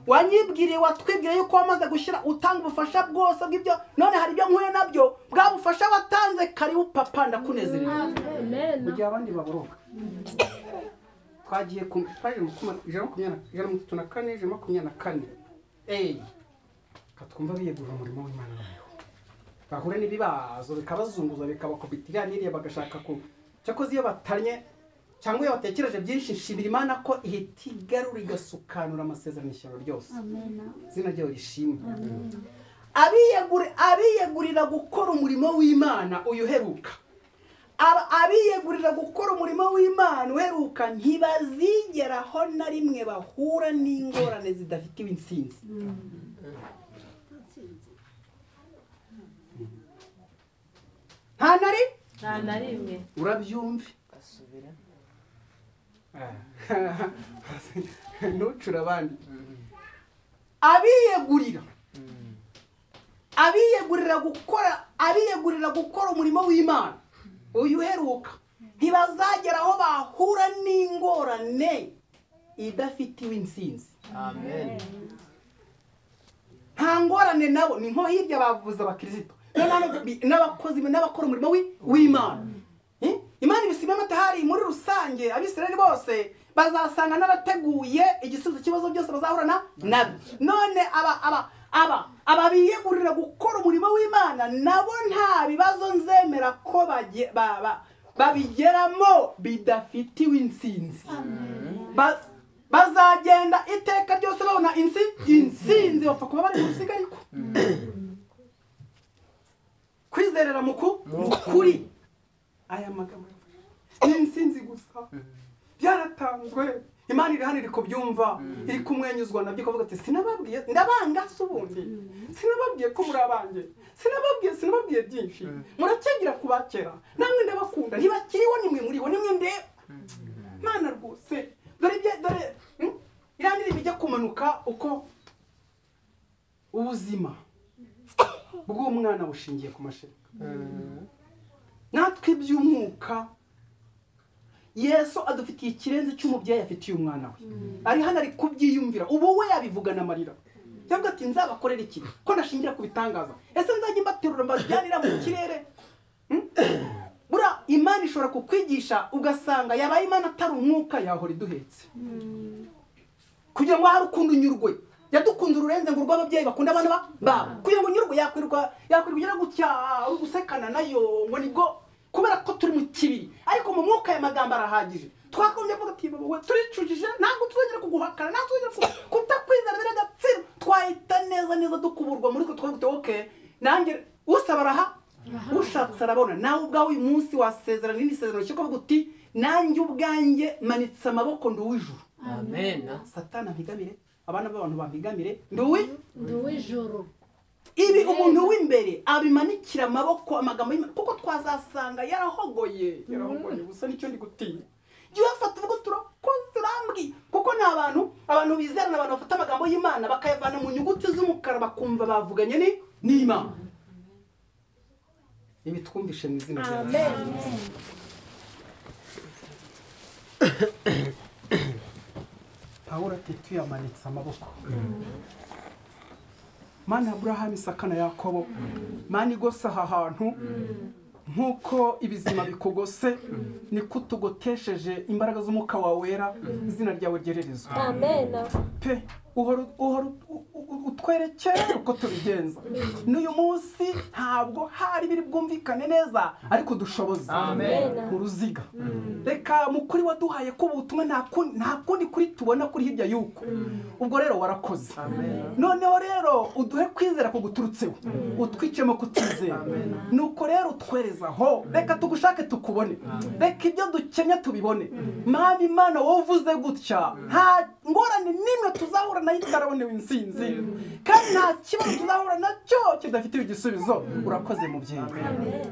Wanyibwiriye, watwibwiriye yuko wamaze gushyira utanga ubufasha bwose bw'ibyo, none hari ibyo nkuye nabyo, bwa bufasha watanze. Karibu papa, ndakunezerewe. Amen. Mu gihe abandi baboroga, twagiye ku paji 134, 124. Eyi katwumva biyegurira umurimo w'Imana, noneho bahura n'ibibazo bikabazunguza, bikabakubita iriya n'iriya, bagashaka ku cyakoze iyo batanye cyangwa iyo batekereje byinshi. Nshimira Imana ko ihita igarura, igasukanura amasezerano ishyano ryose. Izina ryayo rishimwe. Abiyegurira gukora umurimo w'Imana uyu uheruka, abiyegurira gukora umurimo w'Imana uheruka ntibazigeraho na rimwe bahura n'ingorane zidafitiwe intsinzi. Nta na rimwe. Nta na rimwe. Urabyumve, ntucure abandi. Abiyegurira gukora umurimo w'Imana uyu uheruka ntibazagera aho bahura n'ingorane idafitiwe intsinzi. Amen. Nta ngorane nabo ni nko hirya bavuze abakirisito, n'abakozi n'abakora umurimo w'Imana. Imana ibisibe amatahari muri rusange. Abisirayeli bose bazasanga n'abateguye igisubizo cy'ibibazo byose bazahura nabyo. None aba biyegurira gukora umurimo w'Imana nabo nta bibazo nzemera ko babigeramo bidafitiwe intsinzi. Bazagenda iteka ryose babona intsinzi, bapfa kuba bari mu ruziga, ariko kwizerera mu kuri. Aya magambo ni intsinzi gusa, byaratanzwe. Imana iri hano, iri kubyumva, iri kumwenyuzwa nabyo, ikavuga ati: "Sinababwiye ndabanga se ubundi? Sinababwiye ko muri abanjye? Sinababwiye byinshi? Muracyagira kubakera namwe. Ndabakunda, ntibakiriho, nimwe muriho, nimwe ndeba." Mana rwose, dore ibyo, dore iriya ndirimbo ijya kumanuka, uko ubuzima bw'umwana bushingiye ku mashereka, natwe iby'umwuka Yesu adufitiye ikirenze cy'umubyeyi afitiye umwana we. Ari hano, ari kubyiyumvira ubu, we yabivugana amarira, yavuga ati: "Nzabakorera iki ko nashingira ku bitangaza? Ese nzajya mbaterura mbajyanira mu kirere?" Buriya Imana ishobora kukwigisha ugasanga yabaye Imana atari umwuka, yahora iduhetse kugira ngo hari ukundi unyurwe. Yadukunze ururenze ngo urw'ababyeyi bakunda abana babo. Kugira ngo unyurwe, yakwirirwa ugira gutya, uri gusekana nayo, ngo nibwo, kubera ko turi mu kibiri. Ariko mu mwuka aya magambo arahagije. Twakagombye kuvuga ati: "Wowe turicujije, ntabwo tuzongera kuguhakana, ntabwo tuzongera kutakwizera." Biragatsiro twahita neza neza dukuburwa muri twe, twavuga tuti: "Okay, nanjye usaba araha, ushatse arabona." Nawe ubwawe uyu munsi wasezerana n'irindi sezerano cyo kuvuga uti: "Nanjye ubwanjye manitse amaboko, ndi uw'ijuru." Amen. Satani ampigamire, abana b'abantu bampigamire, ndi uwi Ndi uw'ijuru. Ibi umuntu w'imbere abimanikira amaboko amagambo y'Imana, kuko twazasanga yarahogoye, yarahogoye gusa. Nicyo ndi gutinya. Jya uyafata uvuga turakoze, urambwi, kuko ni abantu bizerana, abantu bafata amagambo y'Imana bakayavana mu nyuguti z'umukara, bakumva bavuganye ni n'Imana. Ibi twumvishe mu izina rya Yesu. Amen. Pawulo ati: "Tuyamanitse amaboko. Mana Aburahamu, Isaka na Yakobo, Mana igose aha hantu, nk'uko ibizima bikugose niko utugotesheje imbaraga z'umwuka wawe wera. Izina ryawe ryererezwa." Amen. Pe, uhora utwerekera uko tubigenza. N'uyu munsi ntabwo hari biri bwumvikane neza, ariko dushoboze Amen. mu ruziga. Reka mu kuri waduhaye ko ubutumwa nta kundi kuri tubona kuri hirya y'uko. Ubwo rero warakoze. Noneho rero uduhe kwizera kuguturutseho, utwicemo kutizera. Nuko rero utwereza aho, reka tugushake tukubone, reka ibyo dukenya tubibone. Mwami Imana, wowe uvuze gutya, nta ngorane n'imwe tuzahura nayo itarabonewe intsinzi, kandi nta kibazo tuzahura nacyo kidafitiwe igisubizo. Urakoze mubyeyi.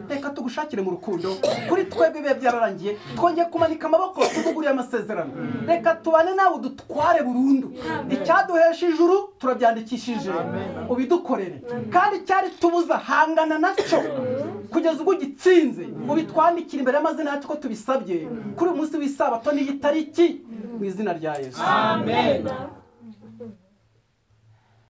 Reka tugushakire mu rukundo. Kuri twebwe bibe byararangiye, twongeye kumanika amaboko, tuvuguriye amasezerano. Reka tubane nawe, udutware burundu. Icyaduhesha ijuru turabyandikishije, ubidukorere, kandi icyari tubuza hangana nacyo kugeza ubwo ugitsinze, ubitwandikira imbere y'amazina yacu, ko tubisabye kuri uyu munsi w'isabato n'iyi tariki, mu izina rya Yesu. Amen.